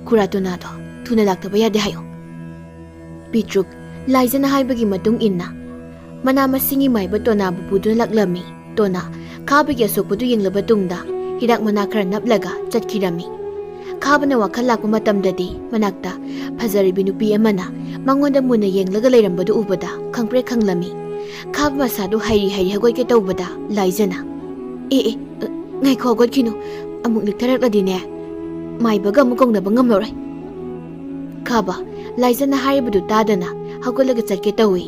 ꯈꯨꯔꯥ ꯇꯣꯅꯥꯗꯣ ꯊꯨꯅ ꯂꯥꯛꯇꯕ ꯌꯥꯗꯦ ꯍꯥꯏꯌꯣ꯫" ꯄꯤꯇ꯭ꯔꯨꯛ ꯂꯥꯏꯖꯅ ꯍꯥꯏꯕꯒꯤ ꯃꯇꯨꯡ ꯏꯟꯅ ꯃꯅꯥ ꯃꯁꯤꯡꯒꯤ ꯃꯥꯏꯕ ꯇꯣꯅꯥꯕꯨ ꯄꯨꯗꯨꯅ ꯂꯥꯛꯂꯝꯃꯤ꯫ ꯇꯣꯅꯥ ꯈꯥꯕꯒꯤ ꯑꯁꯣꯛꯄꯗꯨ ꯌꯦꯡꯂꯕ ꯇꯨꯡꯗ ꯍꯤꯗꯥꯛ ꯃꯅꯥ ꯈꯔ ꯅꯞꯂꯒ ꯆꯠꯈꯤꯔꯝꯃꯤ꯫ ꯈꯥꯕꯅ ꯋꯥꯈꯜ ꯂꯥꯛꯄ ꯃꯇꯝꯗꯗꯤ ꯃꯅꯥꯛꯇ ꯐꯖꯔꯤꯕꯤ ꯅꯨꯄꯤ ꯑꯃꯅ ꯃꯉꯣꯟꯗ ꯃꯨꯟꯅ ꯌꯦꯡꯂꯒ ꯂꯩꯔꯝꯕꯗꯨ ꯎꯕꯗ ꯈꯪꯄ꯭ꯔꯦꯛ ꯈꯪꯂꯝꯃꯤ꯫ ꯈꯥꯕ ꯃꯁꯥꯗꯨ ꯍꯩꯔꯤ ꯍꯩꯔꯤ ꯍꯧꯒꯠꯀꯦ ꯇꯧꯕꯗ ꯂꯥꯏꯖꯅ, "ꯑꯦ ꯑꯦ, ꯑ, ꯉꯥꯏꯈꯣ, ꯍꯧꯒꯠꯈꯤꯅꯨ꯫ ꯑꯃꯨꯛ ꯅꯤꯛꯊꯔꯛꯂꯗꯤꯅꯦ, ꯃꯥꯏꯕꯒ ꯑꯃꯨꯛ ꯀꯧꯅꯕ ꯉꯝꯂꯔꯣꯏ꯫" ꯈꯥꯕ ꯂꯥꯏꯖꯅ ꯍꯥꯏꯔꯤꯕꯗꯨ ꯇꯥꯗꯅ ꯍꯧꯒꯠꯂꯒ ꯆꯠꯀꯦ ꯇꯧꯏ꯫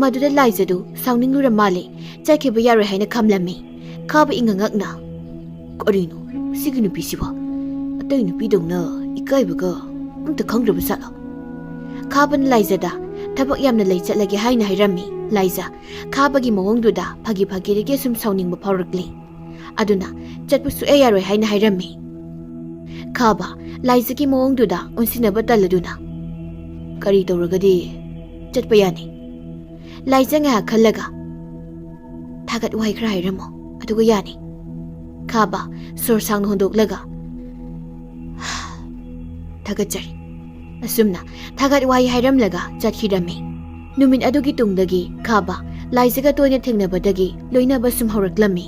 ꯃꯗꯨꯗ ꯂꯥꯏꯖꯗꯨ ꯁꯥꯎꯅꯤꯡꯂꯨꯔ ꯃꯥꯜꯂꯦ, ꯆꯠꯈꯤꯕ ꯌꯥꯔꯣꯏ ꯍꯥꯏꯅ ꯈꯝꯂꯝꯃꯤ꯫ ꯈꯥꯕ ꯏꯉꯛ ꯉꯛꯅ, "ꯀꯔꯤꯅꯣ ꯁꯤꯒꯤ ꯅꯨꯄꯤꯁꯤꯕꯣ? ꯑꯇꯩ ꯅꯨꯄꯤꯗꯧꯅ ꯏꯀꯥꯏꯕꯒ ꯑꯝꯇ ꯈꯪꯗ꯭ꯔꯕ ꯖꯥꯠꯂꯣ?" ꯈꯥꯕꯅ ꯂꯥꯏꯖꯗ ꯊꯕꯛ ꯌꯥꯝꯅ ꯂꯩ, ꯆꯠꯂꯒꯦ ꯍꯥꯏꯅ ꯍꯥꯏꯔꯝꯃꯤ꯫ ꯂꯥꯏꯖ ꯈꯥꯕꯒꯤ ꯃꯑꯣꯡꯗꯨꯗ ꯐꯥꯒꯤ ꯐꯥꯒꯤꯗꯒꯤ ꯁꯨꯝ ꯁꯥꯎꯅꯤꯡꯕ ꯐꯥꯎꯔꯛꯂꯤ꯫ ꯑꯗꯨꯅ ꯆꯠꯄ ꯁꯨꯛꯌꯥ ꯌꯥꯔꯣꯏ ꯍꯥꯏꯅ ꯍꯥꯏꯔꯝꯃꯤ꯫ ꯈꯥꯕ ꯂꯥꯏꯖꯒꯤ ꯃꯑꯣꯡꯗꯨꯗ ꯑꯣꯟꯁꯤꯟꯅꯕ ꯇꯜꯂꯗꯨꯅ, "ꯀꯔꯤ ꯇꯧꯔꯒꯗꯤ ꯆꯠꯄ ꯌꯥꯅꯤ?" ꯂꯥꯏꯖ ꯉꯥꯏꯍꯥꯛ ꯈꯜꯂꯒ, "ꯊꯥꯒꯠ ꯋꯥꯍꯩ ꯈꯔ ꯍꯥꯏꯔꯝꯃꯣ, ꯑꯗꯨꯒ ꯌꯥꯅꯤ꯫" ꯈꯥꯕ ꯁꯣꯔ ꯁꯥꯡꯅ ꯍꯣꯟꯗꯣꯛꯂꯒ, "ꯊꯥꯒꯠꯆꯔꯤ꯫" ꯑꯁꯨꯝꯅ ꯊꯥꯒꯠ ꯋꯥꯍꯩ ꯍꯥꯏꯔꯝꯂꯒ ꯆꯠꯈꯤꯔꯝꯃꯤ꯫ ꯅꯨꯃꯤꯠ ꯑꯗꯨꯒꯤ ꯇꯨꯡꯗꯒꯤ ꯈꯥꯕ ꯂꯥꯏꯖꯒ ꯇꯣꯏꯅ ꯊꯦꯡꯅꯕꯗꯒꯤ ꯂꯣꯏꯅꯕ ꯁꯨꯝ ꯍꯧꯔꯛꯂꯝꯃꯤ꯫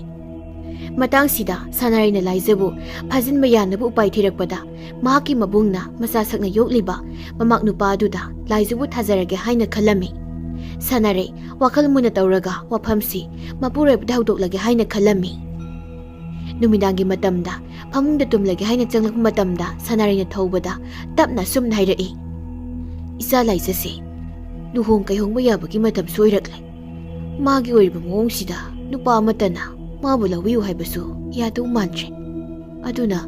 ꯃꯇꯥꯡꯁꯤꯗ ꯁꯅꯥꯔꯩꯅ ꯂꯥꯏꯖꯕꯨ ꯐꯥꯖꯤꯟꯕ ꯌꯥꯅꯕ ꯎꯄꯥꯏ ꯊꯤꯔꯛꯄꯗ, ꯃꯍꯥꯛꯀꯤ ꯃꯕꯨꯡꯅ ꯃꯆꯥ ꯁꯛꯅ ꯌꯣꯛꯂꯤꯕ ꯃꯃꯥꯛ ꯅꯨꯄꯥ ꯑꯗꯨꯗ ꯂꯥꯏꯖꯕꯨ ꯊꯥꯖꯔꯒꯦ ꯍꯥꯏꯅ ꯈꯜꯂꯝꯃꯤ꯫ ꯁꯅꯥꯔꯩ ꯋꯥꯈꯜ ꯃꯨꯟꯅ ꯇꯧꯔꯒ ꯋꯥꯐꯝꯁꯤ ꯃꯄꯨꯔꯣꯏꯕꯗ ꯍꯧꯗꯣꯛꯂꯒꯦ ꯍꯥꯏꯅ ꯈꯜꯂꯝꯃꯤ꯫ ꯅꯨꯃꯤꯗꯥꯡꯒꯤ ꯃꯇꯝꯗ ꯐꯃꯨꯡꯗ ꯇꯨꯝꯂꯒꯦ ꯍꯥꯏꯅ ꯆꯪꯂꯛꯄ ꯃꯇꯝꯗ ꯁꯅꯥꯔꯩꯅ ꯊꯧꯕꯗ ꯇꯞꯅ ꯑꯁꯨꯝꯅ ꯍꯥꯏꯔꯛꯏ, "ꯏꯆꯥ ꯂꯥꯏꯖꯁꯦ ꯂꯨꯍꯣꯡ ꯀꯩꯍꯣꯡꯕ ꯌꯥꯕꯒꯤ ꯃꯇꯝꯁꯨ ꯑꯣꯏꯔꯛꯂꯦ꯫ ꯃꯥꯒꯤ ꯑꯣꯏꯔꯤꯕ ꯃꯑꯣꯡꯁꯤꯗ ꯅꯨꯄꯥ ꯑꯃꯠꯇꯅ ꯃꯥꯕꯨ ꯂꯧꯕꯤꯌꯨ ꯍꯥꯏꯕꯁꯨ ꯌꯥꯗꯧ ꯃꯥꯟꯗ꯭ꯔꯦ꯫ ꯑꯗꯨꯅ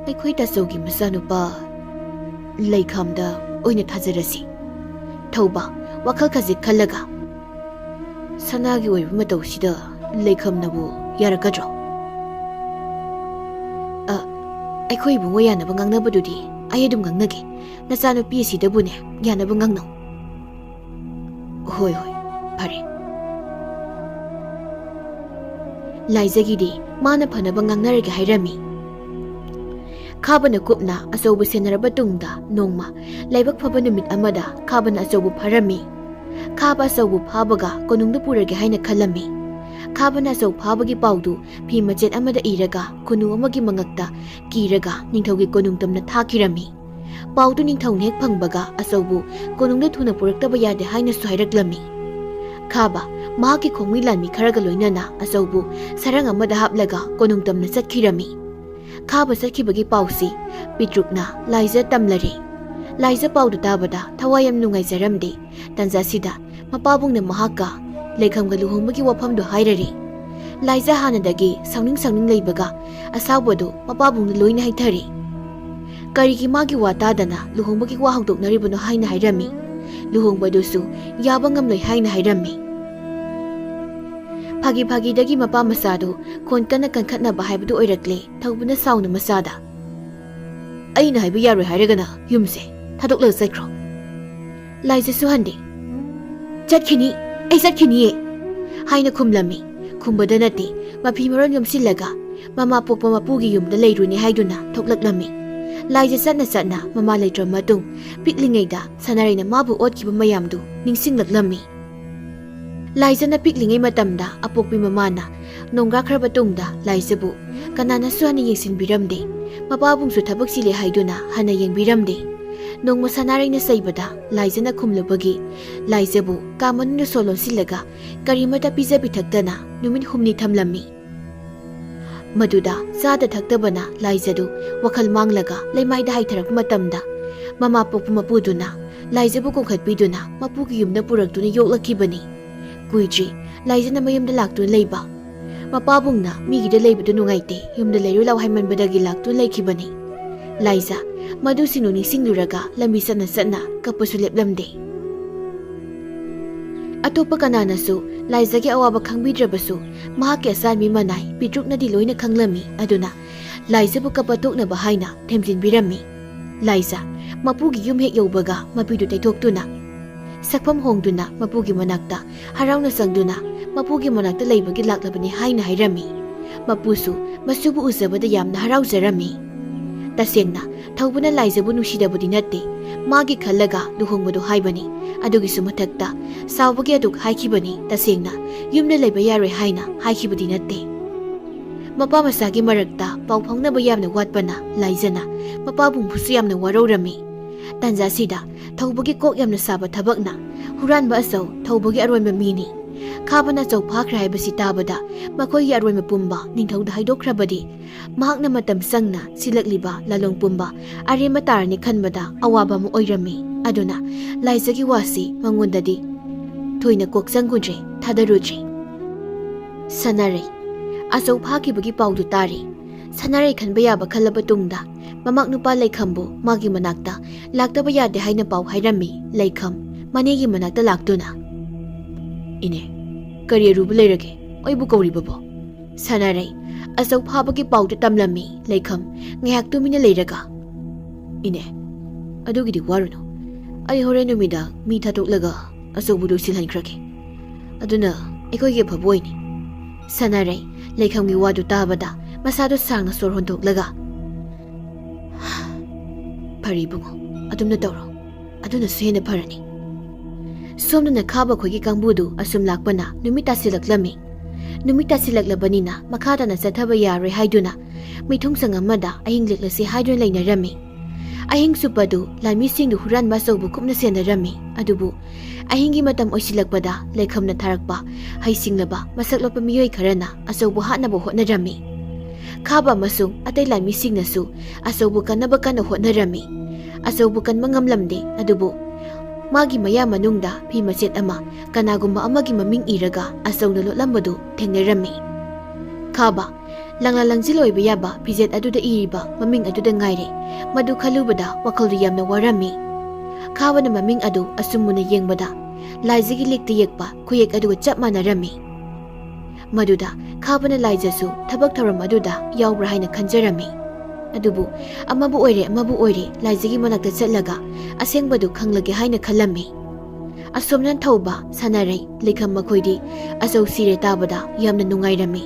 ꯑꯩꯈꯣꯏ ꯇꯥꯆꯧꯒꯤ ꯃꯆꯥꯅꯨꯄꯥ ꯂꯩꯈꯥꯝꯗ ꯑꯣꯏꯅ ꯊꯥꯖꯔꯁꯤ꯫" ꯊꯧꯕ ꯋꯥꯈꯜ ꯈꯖꯤꯛ ꯈꯜꯂꯒ, "ꯁꯅꯥꯒꯤ ꯑꯣꯏꯕ ꯃꯇꯧꯁꯤꯗ ꯂꯩꯈꯥꯝꯅꯕꯨ ꯌꯥꯔꯛꯀꯗ꯭ꯔꯣ?" "ꯑ, ꯑꯩꯈꯣꯏ ꯏꯕꯨꯡꯉꯣ ꯌꯥꯅꯕ ꯉꯥꯡꯅꯕꯗꯨꯗꯤ ꯑꯩ ꯑꯗꯨꯝ ꯉꯥꯡꯅꯒꯦ꯫ ꯅꯆꯥꯅꯨꯄꯤ ꯑꯁꯤꯗꯕꯨꯅꯦ ꯌꯥꯅꯕ ꯉꯥꯡꯅꯧ꯫" "ꯍꯣꯏ, ꯍꯣꯏ, ꯐꯔꯦ꯫" ꯂꯥꯏꯖꯒꯤꯗꯤ ꯃꯥꯅ ꯐꯅꯕ ꯉꯥꯡꯅꯔꯒꯦ ꯍꯥꯏꯔꯝꯃꯤ꯫ ꯈꯥꯕꯅ ꯀꯨꯞꯅ ꯑꯆꯧꯕ ꯁꯦꯟꯅꯔꯕ ꯇꯨꯡꯗ ꯅꯣꯡꯃ ꯂꯥꯏꯕꯛ ꯐꯕ ꯅꯨꯃꯤꯠ ꯑꯃꯗ ꯈꯥꯕꯅ ꯑꯆꯧꯕ ꯐꯥꯔꯝꯃꯤ꯫ ꯈꯥꯕ ꯑꯆꯧꯕ ꯐꯥꯕꯒ ꯀꯣꯅꯨꯡꯗ ꯄꯨꯔꯒꯦ ꯍꯥꯏꯅ ꯈꯜꯂꯝꯃꯤ꯫ ꯈꯥꯕꯅ ꯑꯆꯧ ꯐꯥꯕꯒꯤ ꯄꯥꯎꯗꯨ ꯐꯤ ꯃꯆꯦꯠ ꯑꯃꯗ ꯏꯔꯒ ꯈꯨꯅꯨ ꯑꯃꯒꯤ ꯃꯉꯛꯇ ꯀꯤꯔꯒ ꯅꯤꯡꯊꯧꯒꯤ ꯀꯣꯅꯨꯡ ꯇꯝꯅ ꯊꯥꯈꯤꯔꯝꯃꯤ꯫ ꯄꯥꯎꯗꯨ ꯅꯤꯡꯊꯧꯅ ꯍꯦꯛ ꯐꯪꯕꯒ ꯑꯆꯧꯕꯨ ꯀꯣꯅꯨꯡꯗ ꯊꯨꯅ ꯄꯨꯔꯛꯇꯕ ꯌꯥꯗꯦ ꯍꯥꯏꯅꯁꯨ ꯍꯥꯏꯔꯛꯂꯝꯃꯤ꯫ ꯈꯥꯕ ꯃꯍꯥꯛꯀꯤ ꯈꯣꯡꯃꯤ ꯂꯥꯟꯃꯤ ꯈꯔꯒ ꯂꯣꯏꯅꯅ ꯑꯆꯧꯕꯨ ꯁꯔꯪ ꯑꯃꯗ ꯍꯥꯞꯂꯒ ꯀꯣꯅꯨꯡ ꯇꯝꯅ ꯆꯠꯈꯤꯔꯝꯃꯤ꯫ ꯈꯥꯕ ꯆꯠꯈꯤꯕꯒꯤ ꯄꯥꯎꯁꯤ ꯄꯤꯇ꯭ꯔꯨꯛꯅ ꯂꯥꯏꯖ ꯇꯝꯂꯔꯦ꯫ ꯂꯥꯏꯖ ꯄꯥꯎꯗꯨ ꯇꯥꯕꯗ ꯊꯋꯥꯏ ꯌꯥꯝ ꯅꯨꯡꯉꯥꯏꯖꯔꯝꯗꯦ꯫ ꯇꯟꯖꯥꯁꯤꯗ ꯃꯄꯥꯕꯨꯡꯅ ꯃꯍꯥꯛꯀ ꯂꯩꯈꯝꯒ ꯂꯨꯍꯣꯡꯕꯒꯤ ꯋꯥꯐꯝꯗꯨ ꯍꯥꯏꯔꯔꯦ꯫ ꯂꯥꯏꯖ ꯍꯥꯟꯅꯗꯒꯤ ꯁꯥꯎꯅꯤꯡ ꯁꯥꯎꯅꯤꯡ ꯂꯩꯕꯒ ꯑꯁꯥꯎꯕꯗꯨ ꯃꯄꯥꯕꯨꯡꯗ ꯂꯣꯏꯅ ꯍꯥꯏꯊꯔꯦ꯫ ꯀꯔꯤꯒꯤ ꯃꯥꯒꯤ ꯋꯥ ꯇꯥꯗꯅ ꯂꯨꯍꯣꯡꯕꯒꯤ ꯋꯥ ꯍꯧꯗꯣꯛꯅꯔꯤꯕꯅꯣ ꯍꯥꯏꯅ ꯍꯥꯏꯔꯝꯃꯤ꯫ ꯂꯨꯍꯣꯡꯕꯗꯨꯁꯨ ꯌꯥꯕ ꯉꯝꯂꯣꯏ ꯍꯥꯏꯅ ꯍꯥꯏꯔꯝꯃꯤ꯫ ꯐꯥꯒꯤ ꯐꯥꯒꯤꯗꯒꯤ ꯃꯄꯥ ꯃꯆꯥꯗꯨ ꯈꯣꯟ ꯀꯟꯅ ꯀꯟꯈꯠꯅꯕ ꯍꯥꯏꯕꯗꯨ ꯑꯣꯏꯔꯛꯂꯦ ꯊꯧꯕꯅ ꯁꯥꯎꯅ ꯃꯆꯥꯗ꯫ "ꯑꯩꯅ ꯍꯥꯏꯕ ꯌꯥꯔꯣꯏ ꯍꯥꯏꯔꯒꯅ ꯌꯨꯝꯁꯦ ꯊꯥꯗꯣꯛꯂꯒ ꯆꯠꯈ꯭ꯔꯣ꯫" ꯂꯥꯏꯖꯁꯨ ꯍꯟꯗꯦ꯫ "ꯆꯠꯈꯤꯅꯤ, ꯑꯩ ꯆꯠꯈꯤꯅꯤꯌꯦ" ꯍꯥꯏꯅ ꯈꯨꯝꯂꯝꯃꯤ꯫ ꯈꯨꯝꯕꯗ ꯅꯠꯇꯦ, ꯃꯐꯤ ꯃꯔꯣꯟ ꯌꯣꯝꯁꯤꯜꯂꯒ ꯃꯃꯥ ꯄꯣꯛꯄ ꯃꯄꯨꯒꯤ ꯌꯨꯝꯗ ꯂꯩꯔꯨꯅꯤ ꯍꯥꯏꯗꯨꯅ ꯊꯣꯛꯂꯛꯂꯝꯃꯤ꯫ ꯂꯥꯏꯖ ꯆꯠꯅ ꯆꯠꯅ ꯃꯃꯥ ꯂꯩꯇ꯭ꯔ ꯃꯇꯨꯡ ꯄꯤꯛꯂꯤꯉꯩꯗ ꯁꯅꯥꯔꯩꯅ ꯃꯥꯕꯨ ꯑꯣꯠꯈꯤꯕ ꯃꯌꯥꯝꯗꯨ ꯅꯤꯡꯁꯤꯡꯂꯛꯂꯝꯃꯤ꯫ ꯂꯥꯏꯖꯅ ꯄꯤꯛꯂꯤꯉꯩ ꯃꯇꯝꯗ ꯑꯄꯣꯛꯄꯤ ꯃꯃꯥꯅ ꯅꯣꯡꯒꯥꯈ꯭ꯔꯕ ꯇꯨꯡꯗ ꯂꯥꯏꯖꯕꯨ ꯀꯅꯥꯅꯁꯨ ꯍꯟꯅ ꯌꯦꯡꯁꯤꯟꯕꯤꯔꯝꯗꯦ꯫ ꯃꯄꯥꯕꯨꯡꯁꯨ ꯊꯕꯛ ꯆꯤꯜꯂꯤ ꯍꯥꯏꯗꯨꯅ ꯍꯟꯅ ꯌꯦꯡꯕꯤꯔꯝꯗꯦ꯫ ꯅꯣꯡꯃ ꯁꯅꯥꯔꯩꯅ ꯆꯩꯕꯗ ꯂꯥꯏꯖꯅ ꯈꯨꯝꯂꯨꯕꯒꯤ ꯂꯥꯏꯖꯕꯨ ꯀꯥ ꯃꯅꯨꯡꯗ ꯁꯣ ꯂꯣꯟꯁꯤꯜꯂꯒ ꯀꯔꯤꯃꯠꯇ ꯄꯤꯖ ꯄꯤꯊꯛꯇꯅ ꯅꯨꯃꯤꯠ ꯍꯨꯝꯅꯤ ꯊꯝꯂꯝꯃꯤ꯫ ꯃꯗꯨꯗ ꯆꯥꯗ ꯊꯛꯇꯕꯅ ꯂꯥꯏꯖꯗꯨ ꯋꯥꯈꯜ ꯃꯥꯡꯂꯒ ꯂꯩꯃꯥꯏꯗ ꯍꯥꯏꯊꯔꯛꯄ ꯃꯇꯝꯗ ꯃꯃꯥ ꯄꯣꯛꯄ ꯃꯄꯨꯗꯨꯅ ꯂꯥꯏꯖꯕꯨ ꯀꯣꯟꯈꯠꯄꯤꯗꯨꯅ ꯃꯄꯨꯒꯤ ꯌꯨꯝꯗ ꯄꯨꯔꯛꯇꯨꯅ ꯌꯣꯛꯂꯛꯈꯤꯕꯅꯤ꯫ ꯀꯨꯏꯗ꯭ꯔꯤ ꯂꯥꯏꯖꯅ ꯃꯌꯨꯝꯗ ꯂꯥꯛꯇꯨꯅ ꯂꯩꯕ꯫ ꯃꯄꯥꯕꯨꯡꯅ ꯃꯤꯒꯤꯗ ꯂꯩꯕꯗꯨ ꯅꯨꯡꯉꯥꯏꯇꯦ, ꯌꯨꯝꯗ ꯂꯩꯔꯨ ꯂꯥꯎ ꯍꯥꯏꯃꯟꯕꯗꯒꯤ ꯂꯥꯛꯇꯨꯅ ꯂꯩꯈꯤꯕꯅꯤ꯫ ꯂꯥꯏꯖ ꯃꯗꯨꯁꯤꯡꯗꯨ ꯅꯤꯡꯁꯤꯡꯂꯨꯔꯒ ꯂꯝꯕꯤ ꯆꯠꯅ ꯆꯠꯅ ꯀꯞꯄꯁꯨ ꯂꯦꯞꯂꯝꯗꯦ꯫ ꯑꯇꯣꯞꯄ ꯀꯅꯥꯅꯁꯨ ꯂꯥꯏꯖꯒꯤ ꯑꯋꯥꯕ ꯈꯪꯕꯤꯗ꯭ꯔꯕꯁꯨ ꯃꯍꯥꯛꯀꯤ ꯑꯆꯥꯟꯕꯤ ꯃꯅꯥꯏ ꯄꯤꯇ꯭ꯔꯨꯛꯅꯗꯤ ꯂꯣꯏꯅ ꯈꯪꯂꯝꯃꯤ꯫ ꯑꯗꯨꯅ ꯂꯥꯏꯖꯕꯨ ꯀꯞꯄ ꯇꯣꯛꯅꯕ ꯍꯥꯏꯅ ꯊꯦꯝꯖꯤꯟꯕꯤꯔꯝꯃꯤ꯫ ꯂꯥꯏꯖ ꯃꯄꯨꯒꯤ ꯌꯨꯝ ꯍꯦꯛ ꯌꯧꯕꯒ ꯃꯄꯤꯗꯨ ꯇꯩꯊꯣꯛꯇꯨꯅ ꯁꯛꯐꯝ ꯍꯣꯡꯗꯨꯅ ꯃꯄꯨꯒꯤ ꯃꯅꯥꯛꯇ ꯍꯔꯥꯎꯅ ꯆꯪꯗꯨꯅ ꯃꯄꯨꯒꯤ ꯃꯅꯥꯛꯇ ꯂꯩꯕꯒꯤ ꯂꯥꯛꯂꯕꯅꯤ ꯍꯥꯏꯅ ꯍꯥꯏꯔꯝꯃꯤ꯫ ꯃꯄꯨꯁꯨ ꯃꯁꯨꯕꯨ ꯎꯖꯕꯗ ꯌꯥꯝꯅ ꯍꯔꯥꯎꯖꯔꯝꯃꯤ꯫ ꯇꯁꯦꯡꯅ ꯊꯧꯕꯅ ꯂꯥꯏꯖꯕꯨ ꯅꯨꯡꯁꯤꯗꯕꯗꯤ ꯅꯠꯇꯦ, ꯃꯥꯒꯤ ꯈꯜꯂꯒ ꯂꯨꯍꯣꯡꯕꯗꯣ ꯍꯥꯏꯕꯅꯤ꯫ ꯑꯗꯨꯒꯤꯁꯨ ꯃꯊꯛꯇ ꯁꯥꯎꯕꯒꯤ ꯑꯗꯨꯛ ꯍꯥꯏꯈꯤꯕꯅꯤ, ꯇꯁꯦꯡꯅ ꯌꯨꯝꯗ ꯂꯩꯕ ꯌꯥꯔꯣꯏ ꯍꯥꯏꯅ ꯍꯥꯏꯈꯤꯕꯗꯤ ꯅꯠꯇꯦ꯫ ꯃꯄꯥ ꯃꯆꯥꯒꯤ ꯃꯔꯛꯇ ꯄꯥꯎ ꯐꯥꯎꯅꯕ ꯌꯥꯝꯅ ꯋꯥꯠꯄꯅ ꯂꯥꯏꯖꯅ ꯃꯄꯥꯕꯨꯡꯕꯨꯁꯨ ꯌꯥꯝꯅ ꯋꯥꯔꯧꯔꯝꯃꯤ꯫ ꯇꯥꯟꯖꯥꯁꯤꯗ ꯊꯧꯕꯒꯤ ꯀꯣꯛ ꯌꯥꯝꯅ ꯁꯥꯕ ꯊꯕꯛꯅ ꯍꯨꯔꯥꯟꯕ ꯑꯆꯧ ꯊꯧꯕꯒꯤ ꯑꯔꯣꯟꯕ ꯃꯤꯅꯤ꯫ ꯈꯥꯕꯅ ꯑꯆꯧ ꯐꯥꯈ꯭ꯔꯦ ꯍꯥꯏꯕꯁꯤ ꯇꯥꯕꯗ ꯃꯈꯣꯏꯒꯤ ꯑꯔꯣꯟꯕ ꯄꯨꯝꯕ ꯅꯤꯡꯊꯧꯗ ꯍꯥꯏꯗꯣꯛꯈ꯭ꯔꯕꯗꯤ ꯃꯍꯥꯛꯅ ꯃꯇꯝ ꯆꯪꯅ ꯁꯤꯜꯂꯛꯂꯤꯕ ꯂꯥꯂꯣꯡ ꯄꯨꯝꯕ ꯑꯔꯦꯝꯕ ꯇꯥꯔꯅꯤ ꯈꯟꯕꯗ ꯑꯋꯥꯕ ꯑꯃ ꯑꯣꯏꯔꯝꯃꯤ꯫ ꯑꯗꯨꯅ ꯂꯥꯏꯖꯒꯤ ꯋꯥꯁꯤ ꯃꯉꯣꯟꯗꯗꯤ ꯊꯣꯏꯅ ꯀꯣꯛ ꯆꯪꯒꯨꯗ꯭ꯔꯦ, ꯊꯥꯗꯔꯨꯗ꯭ꯔꯦ꯫ ꯁꯅꯥꯔꯩ꯫ ꯑꯆꯧ ꯐꯥꯈꯤꯕꯒꯤ ꯄꯥꯎꯗꯨ ꯇꯥꯔꯦ꯫ ꯁꯅꯥꯔꯩ ꯈꯟꯕ ꯌꯥꯕ ꯈꯜꯂꯕ ꯇꯨꯡꯗ ꯃꯃꯥꯛ ꯅꯨꯄꯥ ꯂꯩꯈꯝꯕꯨ ꯃꯥꯒꯤ ꯃꯅꯥꯛꯇ ꯂꯥꯛꯇꯕ ꯌꯥꯗꯦ ꯍꯥꯏꯅ ꯄꯥꯎ ꯍꯥꯏꯔꯝꯃꯤ꯫ ꯂꯩꯈꯝ ꯃꯅꯦꯒꯤ ꯃꯅꯥꯛꯇ ꯂꯥꯛꯇꯨꯅ, "ꯏꯅꯦ, ꯀꯔꯤ ꯑꯔꯨꯕ ꯂꯩꯔꯒꯦ? ꯑꯩꯕꯨ ꯀꯧꯔꯤꯕꯕꯣ?" ꯁꯅꯥꯔꯩ꯫ "ꯑꯆꯧ ꯐꯥꯕꯒꯤ ꯄꯥꯎꯗꯨ ꯇꯝꯂꯝꯃꯤ꯫ ꯂꯩꯈꯝ, ꯉꯥꯏꯍꯥꯛ ꯇꯨꯃꯤꯟꯅ ꯂꯩꯔꯒ, ꯏꯅꯦ, ꯑꯗꯨꯒꯤꯗꯤ ꯋꯥꯔꯨꯅꯨ꯫ ꯑꯩ ꯍꯣꯔꯦꯟ ꯅꯨꯃꯤꯗꯥꯡ ꯃꯤ ꯊꯥꯗꯣꯛꯂꯒ ꯑꯆꯧꯕꯗꯨ ꯁꯤꯜꯍꯟꯈ꯭ꯔꯒꯦ꯫ ꯑꯗꯨꯅ ꯑꯩꯈꯣꯏꯒꯤ ꯑꯐꯕ ꯑꯣꯏꯅꯤ꯫" ꯁꯅꯥꯔꯩ꯫ ꯂꯩꯈꯝꯒꯤ ꯋꯥꯗꯨ ꯇꯥꯕꯗ ꯃꯁꯥꯗꯨ ꯁꯥꯡꯅ ꯁꯣꯔ ꯍꯣꯟꯗꯣꯛꯂꯒ, "ꯐꯔꯦ ꯏꯕꯨꯡꯉꯣ, ꯑꯗꯨꯝꯅ ꯇꯧꯔꯣ꯫ ꯑꯗꯨꯅꯁꯨ ꯍꯦꯟꯅ ꯐꯔꯅꯤ꯫" ꯁꯣꯝꯗꯅ ꯈꯥꯕ ꯈꯣꯏꯒꯤ ꯀꯥꯡꯕꯨꯗꯨ ꯑꯁꯨꯝ ꯂꯥꯛꯄꯅ ꯅꯨꯃꯤꯠ ꯇꯥꯁꯤꯜꯂꯛꯂꯝꯃꯤ꯫ ꯅꯨꯃꯤꯠ ꯇꯥꯁꯤꯜꯂꯛꯂꯕꯅꯤꯅ ꯃꯈꯥ ꯇꯥꯅ ꯆꯠꯊꯕ ꯌꯥꯔꯣꯏ ꯍꯥꯏꯗꯨꯅ ꯃꯤꯊꯨꯡꯁꯪ ꯑꯃꯗ ꯑꯍꯤꯡ ꯂꯦꯛꯂꯁꯤ ꯍꯥꯏꯗꯨꯅ ꯂꯩꯅꯔꯝꯃꯤ꯫ ꯑꯍꯤꯡ ꯆꯨꯞꯄꯗꯨ ꯂꯥꯟꯃꯤꯁꯤꯡꯗꯨ ꯍꯨꯔꯥꯟꯕ ꯑꯆꯧꯕ ꯀꯨꯞꯅ ꯁꯦꯟꯅꯔꯝꯃꯤ꯫ ꯑꯗꯨꯕꯨ ꯑꯍꯤꯡꯒꯤ ꯃꯇꯝ ꯑꯣꯏꯁꯤꯜꯂꯛꯄꯗ ꯂꯩꯈꯝꯅ ꯊꯥꯔꯛꯄ ꯍꯩꯁꯤꯡꯂꯕ ꯃꯁꯛ ꯂꯣꯠꯄ ꯃꯤꯑꯣꯏ ꯈꯔꯅ ꯑꯆꯧꯕ ꯍꯥꯠꯅꯕ ꯍꯣꯠꯅꯔꯝꯃꯤ꯫ ꯈꯥꯕ ꯑꯃꯁꯨꯡ ꯑꯇꯩ ꯂꯥꯟꯃꯤꯁꯤꯡꯅꯁꯨ ꯑꯆꯧꯕ ꯀꯟꯅꯕ ꯀꯟꯅ ꯍꯣꯠꯅꯔꯝꯃꯤ꯫ ꯑꯆꯧꯕ ꯀꯟꯕ ꯉꯝꯂꯝꯗꯦ, ꯑꯗꯨꯕꯨ ꯃꯥꯒꯤ ꯃꯌꯥ ꯃꯅꯨꯡꯗ ꯐꯤ ꯃꯆꯦꯠ ꯑꯃ ꯀꯅꯥꯒꯨꯝꯕ ꯑꯃꯒꯤ ꯃꯃꯤꯡ ꯏꯔꯒ ꯑꯆꯧꯅ ꯂꯣꯠꯂꯝꯕꯗꯨ ꯊꯦꯡꯅꯔꯝꯃꯤ꯫ ꯈꯥꯕ, ꯂꯪꯂꯥ ꯂꯪꯖꯤꯜ ꯑꯣꯏꯕ ꯌꯥꯕ ꯐꯤꯖꯦꯠ ꯑꯗꯨꯗ ꯏꯔꯤꯕ ꯃꯃꯤꯡ ꯑꯗꯨꯗ ꯉꯥꯏꯔꯦ꯫ ꯃꯗꯨ ꯈꯜꯂꯨꯕꯗ ꯋꯥꯈꯜꯗꯨ ꯌꯥꯝꯅ ꯋꯥꯔꯝꯃꯤ꯫ ꯈꯥꯕꯅ ꯃꯃꯤꯡ ꯑꯗꯨ ꯑꯁꯨꯝ ꯃꯨꯟꯅ ꯌꯦꯡꯕꯗ ꯂꯥꯏꯖꯒꯤ ꯂꯤꯛꯇ ꯌꯦꯛꯄ ꯈꯨꯌꯦꯛ ꯑꯗꯨꯒ ꯆꯞ ꯃꯥꯟꯅꯔꯝꯃꯤ꯫ ꯃꯗꯨꯗ ꯈꯥꯕꯅ ꯂꯥꯏꯖꯁꯨ ꯊꯕꯛ ꯊꯧꯔꯝ ꯑꯗꯨꯗ ꯌꯥꯎꯕ꯭ꯔꯥ ꯍꯥꯏꯅ ꯈꯟꯖꯔꯝꯃꯤ꯫ ꯑꯗꯨꯕꯨ ꯑꯃꯕꯨ ꯑꯣꯏꯔꯦ ꯑꯃꯕꯨ ꯑꯣꯏꯔꯦ ꯂꯥꯏꯖꯒꯤ ꯃꯅꯥꯛꯇ ꯆꯠꯂꯒ ꯑꯁꯦꯡꯕꯗꯨ ꯈꯪꯂꯒꯦ ꯍꯥꯏꯅ ꯈꯜꯂꯝꯃꯤ꯫ ꯑꯁꯣꯝꯅ ꯊꯧꯕ, ꯁꯥꯟꯅꯔꯩ, ꯂꯩꯈꯝ ꯃꯈꯣꯏꯗꯤ ꯑꯆꯧ ꯁꯤꯔꯦ ꯇꯥꯕꯗ ꯌꯥꯝꯅ ꯅꯨꯡꯉꯥꯏꯔꯝꯃꯤ꯫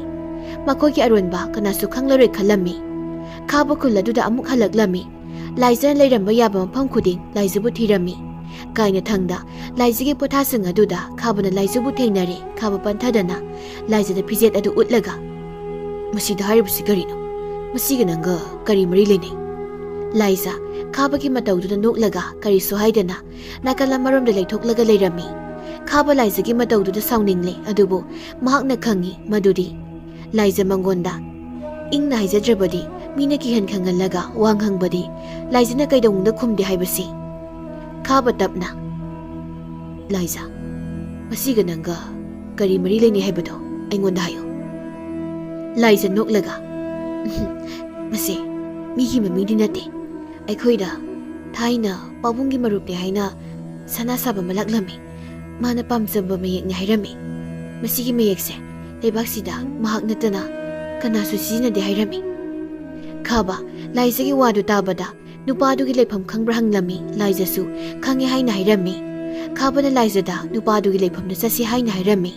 ꯃꯈꯣꯏꯒꯤ ꯑꯔꯣꯟꯕ ꯀꯅꯥꯁꯨ ꯈꯪꯂꯔꯣꯏ ꯈꯜꯂꯝꯃꯤ꯫ ꯈꯥꯕ ꯈꯨꯜ ꯑꯗꯨꯗ ꯑꯃꯨꯛ ꯍꯜꯂꯛꯂꯝꯃꯤ꯫ ꯂꯥꯏꯖꯅ ꯂꯩꯔꯝꯕ ꯌꯥꯕ ꯃꯐꯝ ꯈꯨꯗꯤꯡ ꯂꯥꯏꯖꯕꯨ ꯊꯤꯔꯝꯃꯤ꯫ ꯀꯥꯏꯅꯊꯪꯗ ꯂꯥꯏꯖꯒꯤ ꯄꯣꯊꯥꯁꯪ ꯑꯗꯨꯗ ꯈꯥꯕꯅ ꯂꯥꯏꯖꯕꯨ ꯊꯦꯡꯅꯔꯦ꯫ ꯈꯥꯕ ꯄꯟꯊꯗꯅ ꯂꯥꯏꯖꯗ ꯐꯤꯖꯦꯠ ꯑꯗꯨ ꯎꯠꯂꯒ, "ꯃꯁꯤꯗ ꯍꯥꯏꯔꯤꯕꯁꯤ ꯀꯔꯤꯅꯣ? ꯃꯁꯤꯒ ꯅꯪꯒ ꯀꯔꯤ ꯃꯔꯤ ꯂꯩꯅꯩ?" ꯂꯥꯏꯖ ꯈꯥꯕꯒꯤ ꯃꯇꯧꯗꯨꯗ ꯅꯣꯛꯂꯒ ꯀꯔꯤꯁꯨ ꯍꯥꯏꯗꯅ ꯅꯥꯀꯜ ꯑꯃꯔꯣꯝꯗ ꯂꯩꯊꯣꯛꯂꯒ ꯂꯩꯔꯝꯃꯤ꯫ ꯈꯥꯕ ꯂꯥꯏꯖꯒꯤ ꯃꯇꯧꯗꯨꯗ ꯁꯥꯎꯅꯤꯡꯂꯦ, ꯑꯗꯨꯕꯨ ꯃꯍꯥꯛꯅ ꯈꯪꯏ ꯃꯗꯨꯗꯤ ꯂꯥꯏꯖ ꯃꯉꯣꯟꯗ ꯏꯪꯅ ꯍꯥꯏꯖꯗ꯭ꯔꯕꯗꯤ ꯃꯤꯅ ꯀꯤꯍꯟ ꯈꯪꯍꯜꯂꯒ ꯋꯥ ꯉꯥꯡꯕꯗꯤ ꯂꯥꯏꯖꯅ ꯀꯩꯗꯧꯅꯨꯡꯗ ꯈꯨꯝꯗꯦ ꯍꯥꯏꯕꯁꯤ꯫ ꯈꯥꯕ ꯇꯞꯅ, "ꯂꯥꯏꯖ, ꯃꯁꯤꯒ ꯅꯪꯒ ꯀꯔꯤ ꯃꯔꯤ ꯂꯩꯅꯩ ꯍꯥꯏꯕꯗꯣ ꯑꯩꯉꯣꯟꯗ ꯍꯥꯏꯌꯨ꯫" ꯂꯥꯏꯖ ꯅꯣꯛꯂꯒ, "ꯃꯁꯦ ꯃꯤꯒꯤ ꯃꯃꯤꯡꯗꯤ ꯅꯠꯇꯦ꯫ ꯑꯩꯈꯣꯏꯗ ꯊꯥꯏꯅ ꯄꯥꯕꯨꯡꯒꯤ ꯃꯔꯨꯞꯅꯦ ꯍꯥꯏꯅ ꯁꯅꯥ ꯁꯥꯕ ꯑꯃ ꯂꯥꯛꯂꯝꯃꯤ꯫ ꯃꯥꯅ ꯄꯥꯝꯖꯕ ꯃꯌꯦꯛꯅꯤ ꯍꯥꯏꯔꯝꯃꯤ꯫ ꯃꯁꯤꯒꯤ ꯃꯌꯦꯛꯁꯦ ꯂꯩꯕꯥꯛꯁꯤꯗ ꯃꯍꯥꯛ ꯅꯠꯇꯅ ꯀꯅꯥꯁꯨ ꯁꯤꯖꯤꯟꯅꯗꯦ ꯍꯥꯏꯔꯝꯃꯤ꯫" ꯈꯥꯕ ꯂꯥꯏꯖꯒꯤ ꯋꯥꯗꯨ ꯇꯥꯕꯗ ꯅꯨꯄꯥꯗꯨꯒꯤ ꯂꯩꯐꯝ ꯈꯪꯕ꯭ꯔꯥ ꯍꯪꯂꯝꯃꯤ꯫ ꯂꯥꯏꯖꯁꯨ ꯈꯪꯉꯦ ꯍꯥꯏꯅ ꯍꯥꯏꯔꯝꯃꯤ꯫ ꯈꯥꯕꯅ ꯂꯥꯏꯖꯗ ꯅꯨꯄꯥꯗꯨꯒꯤ ꯂꯩꯐꯝꯗ ꯆꯠꯁꯤ ꯍꯥꯏꯅ ꯍꯥꯏꯔꯝꯃꯤ꯫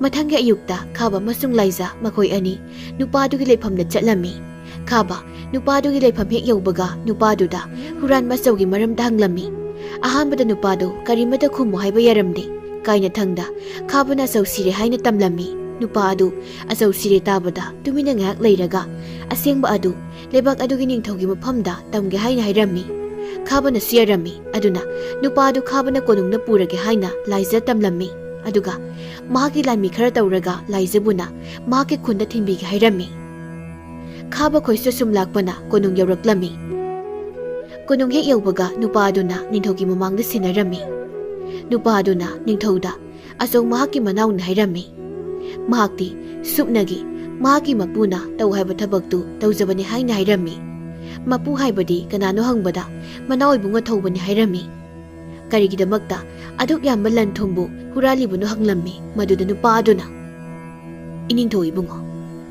ꯃꯊꯪꯒꯤ ꯑꯌꯨꯛꯇ ꯈꯥꯕ ꯑꯃꯁꯨꯡ ꯂꯥꯏꯖ ꯃꯈꯣꯏ ꯑꯅꯤ ꯅꯨꯄꯥꯗꯨꯒꯤ ꯂꯩꯐꯝꯗ ꯆꯠꯂꯝꯃꯤ꯫ ꯈꯥꯕ ꯅꯨꯄꯥꯗꯨꯒꯤ ꯂꯩꯐꯝ ꯍꯦꯛ ꯌꯧꯕꯒ ꯅꯨꯄꯥꯗꯨꯗ ꯍꯨꯔꯥꯟꯕ ꯑꯆꯧꯒꯤ ꯃꯔꯝꯗ ꯍꯪꯂꯝꯃꯤ꯫ ꯑꯍꯥꯟꯕꯗ ꯅꯨꯄꯥꯗꯨ ꯀꯔꯤꯃꯠꯇ ꯈꯨꯝꯃꯨ ꯍꯥꯏꯕ ꯌꯥꯔꯝꯗꯦ꯫ ꯀꯥꯏꯅꯊꯪꯗ ꯈꯥꯕꯅ ꯑꯆꯧ ꯁꯤꯔꯦ ꯍꯥꯏꯅ ꯇꯝꯂꯝꯃꯤ꯫ ꯅꯨꯄꯥ ꯑꯗꯨ ꯑꯆꯧ ꯁꯤꯔꯦ ꯇꯥꯕꯗ ꯇꯨꯃꯤꯟꯅ ꯉꯥꯏꯍꯥꯛ ꯂꯩꯔꯒ ꯑꯁꯦꯡꯕ ꯑꯗꯨ ꯂꯩꯕꯥꯛ ꯑꯗꯨꯒꯤ ꯅꯤꯡꯊꯧꯒꯤ ꯃꯐꯝꯗ ꯇꯝꯒꯦ ꯍꯥꯏꯅ ꯍꯥꯏꯔꯝꯃꯤ꯫ ꯈꯥꯕꯅꯁꯨ ꯌꯥꯔꯝꯃꯤ꯫ ꯑꯗꯨꯅ ꯅꯨꯄꯥ ꯑꯗꯨ ꯈꯥꯕꯅ ꯀꯣꯅꯨꯡꯗ ꯄꯨꯔꯒꯦ ꯍꯥꯏꯅ ꯂꯥꯏꯖ ꯇꯝꯂꯝꯃꯤ꯫ ꯑꯗꯨꯒ ꯃꯍꯥꯛꯀꯤ ꯂꯥꯟꯃꯤ ꯈꯔ ꯇꯧꯔꯒ ꯂꯥꯏꯖꯕꯨꯅ ꯃꯍꯥꯛꯀꯤ ꯈꯨꯟꯗ ꯊꯤꯟꯕꯤꯒꯦ ꯍꯥꯏꯔꯝꯃꯤ꯫ ꯈꯥꯕ ꯈꯣꯏꯁꯨ ꯁꯨꯝ ꯂꯥꯛꯄꯅ ꯀꯣꯅꯨꯡ ꯌꯧꯔꯛꯂꯝꯃꯤ꯫ ꯀꯣꯅꯨꯡ ꯍꯦꯛ ꯌꯧꯕꯒ ꯅꯨꯄꯥ ꯑꯗꯨꯅ ꯅꯤꯡꯊꯧꯒꯤ ꯃꯃꯥꯡꯗ ꯁꯤꯟꯅꯔꯝꯃꯤ꯫ ꯅꯨꯄꯥ ꯑꯗꯨꯅ ꯅꯤꯡꯊꯧꯗ ꯑꯆꯧ ꯃꯍꯥꯛꯀꯤ ꯃꯅꯥꯎꯅꯤ ꯍꯥꯏꯔꯝꯃꯤ꯫ ꯃꯍꯥꯛꯇꯤ ꯁꯨꯞꯅꯒꯤ ꯃꯍꯥꯛꯀꯤ ꯃꯄꯨꯅ ꯇꯧ ꯍꯥꯏꯕ ꯊꯕꯛꯇꯨ ꯇꯧꯖꯕꯅꯤ ꯍꯥꯏꯅ ꯍꯥꯏꯔꯝꯃꯤ꯫ ꯃꯄꯨ ꯍꯥꯏꯕꯗꯤ ꯀꯅꯥꯅꯣ ꯍꯪꯕꯗ ꯃꯅꯥꯎ ꯏꯕꯨꯡ ꯑꯊꯧꯕꯅꯤ ꯍꯥꯏꯔꯝꯃꯤ꯫ ꯀꯔꯤꯒꯤꯗꯃꯛꯇ ꯑꯗꯨꯛ ꯌꯥꯝꯕ ꯂꯟ ꯊꯨꯝꯕꯨ ꯍꯨꯔꯥꯜꯂꯤꯕꯅꯣ ꯍꯪꯂꯝꯃꯤ꯫ ꯃꯗꯨꯗ ꯅꯨꯄꯥ ꯑꯗꯨꯅ, "ꯏꯅꯤꯡꯊꯧ ꯏꯕꯨꯡꯉꯣ,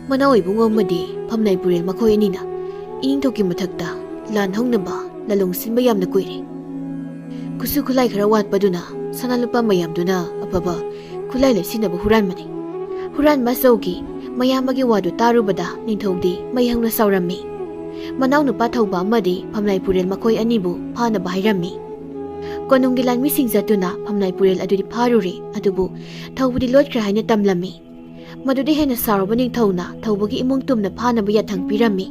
ꯃꯅꯥꯎ ꯏꯕꯨꯡꯉꯣ ꯑꯃꯗꯤ ꯐꯝꯅꯥꯏ ꯄꯨꯔꯦꯜ ꯃꯈꯣꯏ ꯑꯅꯤꯅ ꯏꯅꯤꯡꯊꯧꯒꯤ ꯃꯊꯛꯇ ꯂꯥꯟ ꯍꯧꯅꯕ ꯂꯥꯂꯣꯡ ꯁꯤꯟꯕ ꯌꯥꯝꯅ ꯀꯨꯏꯔꯦ꯫ ꯈꯨꯠꯁꯨ ꯈꯨꯠꯂꯥꯏ ꯈꯔ ꯋꯥꯠꯄꯗꯨꯅ ꯁꯅꯥ ꯂꯨꯄꯥ ꯃꯌꯥꯝꯗꯨꯅ ꯑꯐꯕ ꯈꯨꯠꯂꯥꯏ ꯂꯩꯁꯤꯟꯅꯕ ꯍꯨꯔꯥꯟꯕꯅꯤ꯫ ꯍꯨꯔꯥꯟꯕ ꯑꯆꯧꯒꯤ ꯃꯌꯥꯝꯕꯒꯤ ꯋꯥꯗꯨ ꯇꯥꯔꯨꯕꯗ ꯅꯤꯡꯊꯧꯗꯤ ꯃꯩ ꯍꯧꯅ ꯁꯥꯎꯔꯝꯃꯤ꯫ ꯃꯅꯥꯎꯅꯨꯄꯥ ꯊꯧꯕ ꯑꯃꯗꯤ ꯐꯝꯅꯥꯏ ꯄꯨꯔꯦꯜ ꯃꯈꯣꯏ ꯑꯅꯤꯕꯨ ꯐꯥꯅꯕ ꯍꯥꯏꯔꯝꯃꯤ꯫ ꯀꯣꯅꯨꯡꯒꯤ ꯂꯥꯟꯃꯤꯁꯤꯡ ꯆꯠꯇꯨꯅ ꯐꯝꯅꯥꯏ ꯄꯨꯔꯦꯜ ꯑꯗꯨꯗꯤ ꯐꯥꯔꯨꯔꯦ, ꯑꯗꯨꯕꯨ ꯊꯧꯕꯗꯤ ꯂꯣꯠꯈ꯭ꯔꯦ ꯍꯥꯏꯅ ꯇꯝꯂꯝꯃꯤ꯫ ꯃꯗꯨꯗ ꯍꯦꯟꯅ ꯁꯥꯎꯔꯕ ꯅꯤꯡꯊꯧꯅ ꯊꯧꯕꯒꯤ ꯏꯃꯨꯡ ꯇꯨꯝꯅ ꯐꯥꯅꯕ ꯌꯥꯊꯪ ꯄꯤꯔꯝꯃꯤ꯫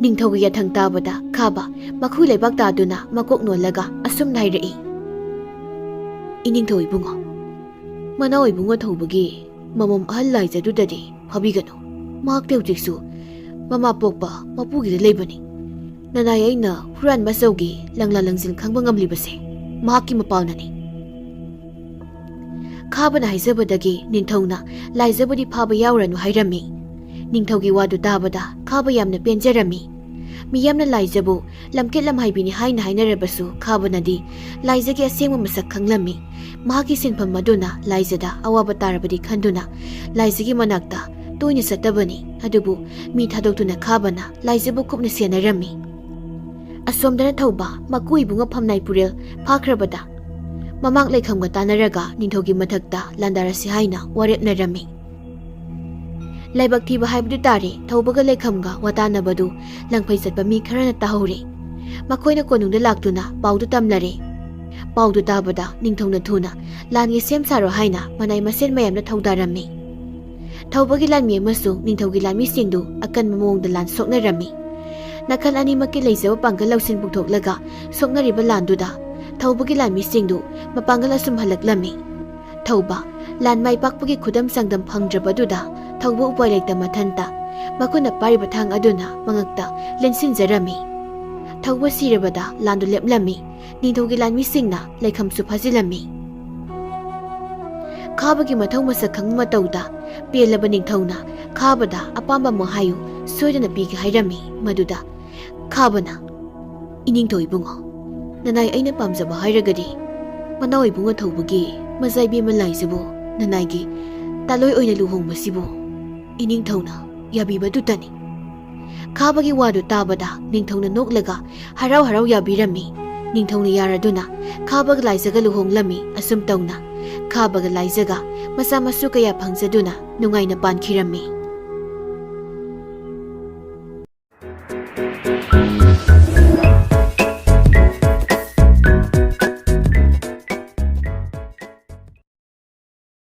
ꯅꯤꯡꯊꯧꯒꯤ ꯌꯥꯊꯪ ꯇꯥꯕꯗ ꯈꯥꯕ ꯃꯈꯨ ꯂꯩꯕꯥꯛ ꯇꯥꯗꯨꯅ ꯃꯀꯣꯛ ꯅꯣꯜꯂꯒ ꯑꯁꯨꯝꯅ ꯍꯥꯏꯔꯛꯏ, "ꯏꯅꯤꯡꯊꯧ ꯏꯕꯨꯡꯉꯣ, ꯃꯅꯥꯎ ꯏꯕꯨꯡꯉꯣ ꯊꯧꯕꯒꯤ ꯃꯃꯣꯝ ꯑꯍꯜ ꯂꯥꯏꯖꯗꯨꯗꯗꯤ ꯐꯥꯕꯤꯒꯅꯨ꯫ ꯃꯍꯥꯛꯇꯤ ꯍꯧꯖꯤꯛꯁꯨ ꯃꯃꯥ ꯄꯣꯛꯄ ꯃꯄꯨꯒꯤꯗ ꯂꯩꯕꯅꯤ꯫ ꯅꯅꯥꯏ ꯑꯩꯅ ꯍꯨꯔꯥꯟꯕ ꯑꯆꯧꯒꯤ ꯂꯪꯂꯥ ꯂꯪꯖꯤꯟ ꯈꯪꯕ ꯉꯝꯂꯤꯕꯁꯦ ꯃꯍꯥꯛꯀꯤ ꯃꯄꯥꯜꯅꯅꯤ꯫" ꯈꯥꯕꯅ ꯍꯥꯏꯖꯕꯗꯒꯤ ꯅꯤꯡꯊꯧꯅ ꯂꯥꯏꯖꯕꯨꯗꯤ ꯐꯥꯕ ꯌꯥꯎꯔꯅꯨ ꯍꯥꯏꯔꯝꯃꯤ꯫ ꯅꯤꯡꯊꯧꯒꯤ ꯋꯥꯗꯨ ꯇꯥꯕꯗ ꯈꯥꯕ ꯌꯥꯝꯅ ꯄꯦꯟꯖꯔꯝꯃꯤ꯫ ꯃꯤꯌꯥꯝꯅ ꯂꯥꯏꯖꯕꯨ ꯂꯝꯀꯦꯠ ꯂꯝꯍꯥꯏꯕꯤꯅꯤ ꯍꯥꯏꯅ ꯍꯥꯏꯅꯔꯕꯁꯨ ꯈꯥꯕꯅꯗꯤ ꯂꯥꯏꯖꯒꯤ ꯑꯁꯦꯡꯕ ꯃꯁꯛ ꯈꯪꯂꯝꯃꯤ꯫ ꯃꯍꯥꯛꯀꯤ ꯁꯤꯟꯐꯝ ꯑꯗꯨꯅ ꯂꯥꯏꯖꯗ ꯑꯋꯥꯕ ꯇꯥꯔꯕꯗꯤ ꯈꯟꯗꯨꯅ ꯂꯥꯏꯖꯒꯤ ꯃꯅꯥꯛꯇ ꯇꯣꯏꯅ ꯆꯠꯇꯕꯅꯤ꯫ ꯑꯗꯨꯕꯨ ꯃꯤ ꯊꯥꯗꯣꯛꯇꯨꯅ ꯈꯥꯕꯅ ꯂꯥꯏꯖꯕꯨ ꯀꯨꯞꯅ ꯁꯦꯟꯅꯔꯝꯃꯤ꯫ ꯑꯁꯣꯝꯗꯅ ꯊꯧꯕ ꯃꯀꯨ ꯏꯕꯨꯡꯉꯣ ꯐꯝꯅꯥꯏ ꯄꯨꯔꯦꯜ ꯐꯥꯈ꯭ꯔꯕꯗ ꯃꯃꯥꯡ ꯂꯩꯈꯝꯒ ꯇꯥꯟꯅꯔꯒ ꯅꯤꯡꯊꯧꯒꯤ ꯃꯊꯛꯇ ꯂꯥꯟꯗꯥꯔꯁꯤ ꯍꯥꯏꯅ ꯋꯥꯔꯦꯞꯅꯔꯝꯃꯤ꯫ ꯂꯥꯏꯕꯛ ꯊꯤꯕ ꯍꯥꯏꯕꯗꯨ ꯇꯥꯔꯦ, ꯊꯧꯕꯒ ꯂꯩꯈꯝꯒ ꯋꯥꯇꯥꯅꯕꯗꯨ ꯂꯪꯐꯩ ꯆꯠꯄ ꯃꯤ ꯈꯔꯅ ꯇꯥꯍꯧꯔꯦ꯫ ꯃꯈꯣꯏꯅ ꯀꯣꯅꯨꯡꯗ ꯂꯥꯛꯇꯨꯅ ꯄꯥꯎꯗꯨ ꯇꯝꯂꯔꯦ꯫ ꯄꯥꯎꯗꯨ ꯇꯥꯕꯗ ꯅꯤꯡꯊꯧꯅ ꯊꯨꯅ ꯂꯥꯟꯒꯤ ꯁꯦꯝ ꯁꯥꯔꯣ ꯍꯥꯏꯅ ꯃꯅꯥꯏ ꯃꯁꯦꯟ ꯃꯌꯥꯝꯗ ꯊꯧꯗꯥꯔꯝꯃꯤ꯫ ꯊꯧꯕꯒꯤ ꯂꯥꯟꯃꯤ ꯑꯃꯁꯨꯡ ꯅꯤꯡꯊꯧꯒꯤ ꯂꯥꯟꯃꯤꯁꯤꯡꯗꯨ ꯑꯀꯟꯕ ꯃꯑꯣꯡꯗ ꯂꯥꯟ ꯁꯣꯛꯅꯔꯝꯃꯤ꯫ ꯅꯥꯀꯜ ꯑꯅꯤꯃꯛꯀꯤ ꯂꯩꯖꯕ ꯄꯥꯡꯒꯜ ꯂꯧꯁꯤꯡ ꯄꯨꯊꯣꯛꯂꯒ ꯁꯣꯛꯅꯔꯤꯕ ꯂꯥꯟꯗꯨꯗ ꯊꯧꯕꯒꯤ ꯂꯥꯟꯃꯤꯁꯤꯡꯗꯨ ꯃꯄꯥꯡꯒꯜ ꯑꯁꯨꯝ ꯍꯜꯂꯛꯂꯝꯃꯤ꯫ ꯊꯧꯕ ꯂꯥꯟ ꯃꯥꯏ ꯄꯥꯛꯄꯒꯤ ꯈꯨꯗꯝ ꯆꯥꯡꯗꯝ ꯐꯪꯗ꯭ꯔꯕꯗꯨꯗ ꯊꯧꯕ ꯎꯄꯥꯏ ꯂꯩꯇ ꯃꯊꯟꯇ ꯃꯈꯨꯠꯅ ꯄꯥꯏꯔꯤꯕ ꯊꯥꯡ ꯑꯗꯨꯅ ꯃꯉꯛꯇ ꯂꯦꯟꯁꯤꯟꯖꯔꯝꯃꯤ꯫ ꯊꯧꯕ ꯁꯤꯔꯕꯗ ꯂꯥꯟꯗꯨ ꯂꯦꯞꯂꯝꯃꯤ꯫ ꯅꯤꯡꯊꯧꯒꯤ ꯂꯥꯟꯃꯤꯁꯤꯡꯅ ꯂꯩꯈꯝꯁꯨ ꯐꯥꯖꯤꯜꯂꯝꯃꯤ꯫ ꯈꯥꯕꯒꯤ ꯃꯊꯧ ꯃꯁꯛ ꯈꯪꯕ ꯃꯇꯧꯗ ꯄꯦꯜꯂꯕ ꯅꯤꯡꯊꯧꯅ ꯈꯥꯕꯗ ꯑꯄꯥꯝꯕ ꯑꯃ ꯍꯥꯏꯌꯨ, ꯁꯣꯏꯗꯅ ꯄꯤꯒꯦ ꯍꯥꯏꯔꯝꯃꯤ꯫ ꯃꯗꯨꯗ ꯈꯥꯕꯅ, "ꯏꯅꯤꯡꯊꯧ ꯏꯕꯨꯡꯉꯣ, ꯅꯅꯥꯏ ꯑꯩꯅ ꯄꯥꯝꯖꯕ ꯍꯥꯏꯔꯒꯗꯤ ꯃꯅꯥꯎ ꯏꯕꯨꯡꯉꯣ ꯊꯧꯕꯒꯤ ꯃꯆꯥ ꯏꯕꯦꯝꯃ ꯂꯥꯏꯖꯕꯨ ꯅꯅꯥꯏꯒꯤ ꯇꯥꯂꯣꯏ ꯑꯣꯏꯅ ꯂꯨꯍꯣꯡꯕꯁꯤꯕꯨ ꯏꯅꯤꯡꯊꯧꯅ ꯌꯥꯕꯤꯕꯗꯨꯇꯅꯤ꯫" ꯈꯥꯕꯒꯤ ꯋꯥꯗꯨ ꯇꯥꯕꯗ ꯅꯤꯡꯊꯧꯅ ꯅꯣꯛꯂꯒ ꯍꯔꯥꯎ ꯍꯔꯥꯎ ꯌꯥꯕꯤꯔꯝꯃꯤ꯫ ꯅꯤꯡꯊꯧꯅ ꯌꯥꯔꯗꯨꯅ ꯈꯥꯕꯒ ꯂꯥꯏꯖꯒ ꯂꯨꯍꯣꯡꯂꯝꯃꯤ꯫ ꯑꯁꯨꯝ ꯇꯧꯅ ꯈꯥꯕꯒ ꯂꯥꯏꯖꯒ ꯃꯆꯥ ꯃꯁꯨ ꯀꯌꯥ ꯐꯪꯖꯗꯨꯅ ꯅꯨꯡꯉꯥꯏꯅ ꯄꯥꯟꯈꯤꯔꯝꯃꯤ꯫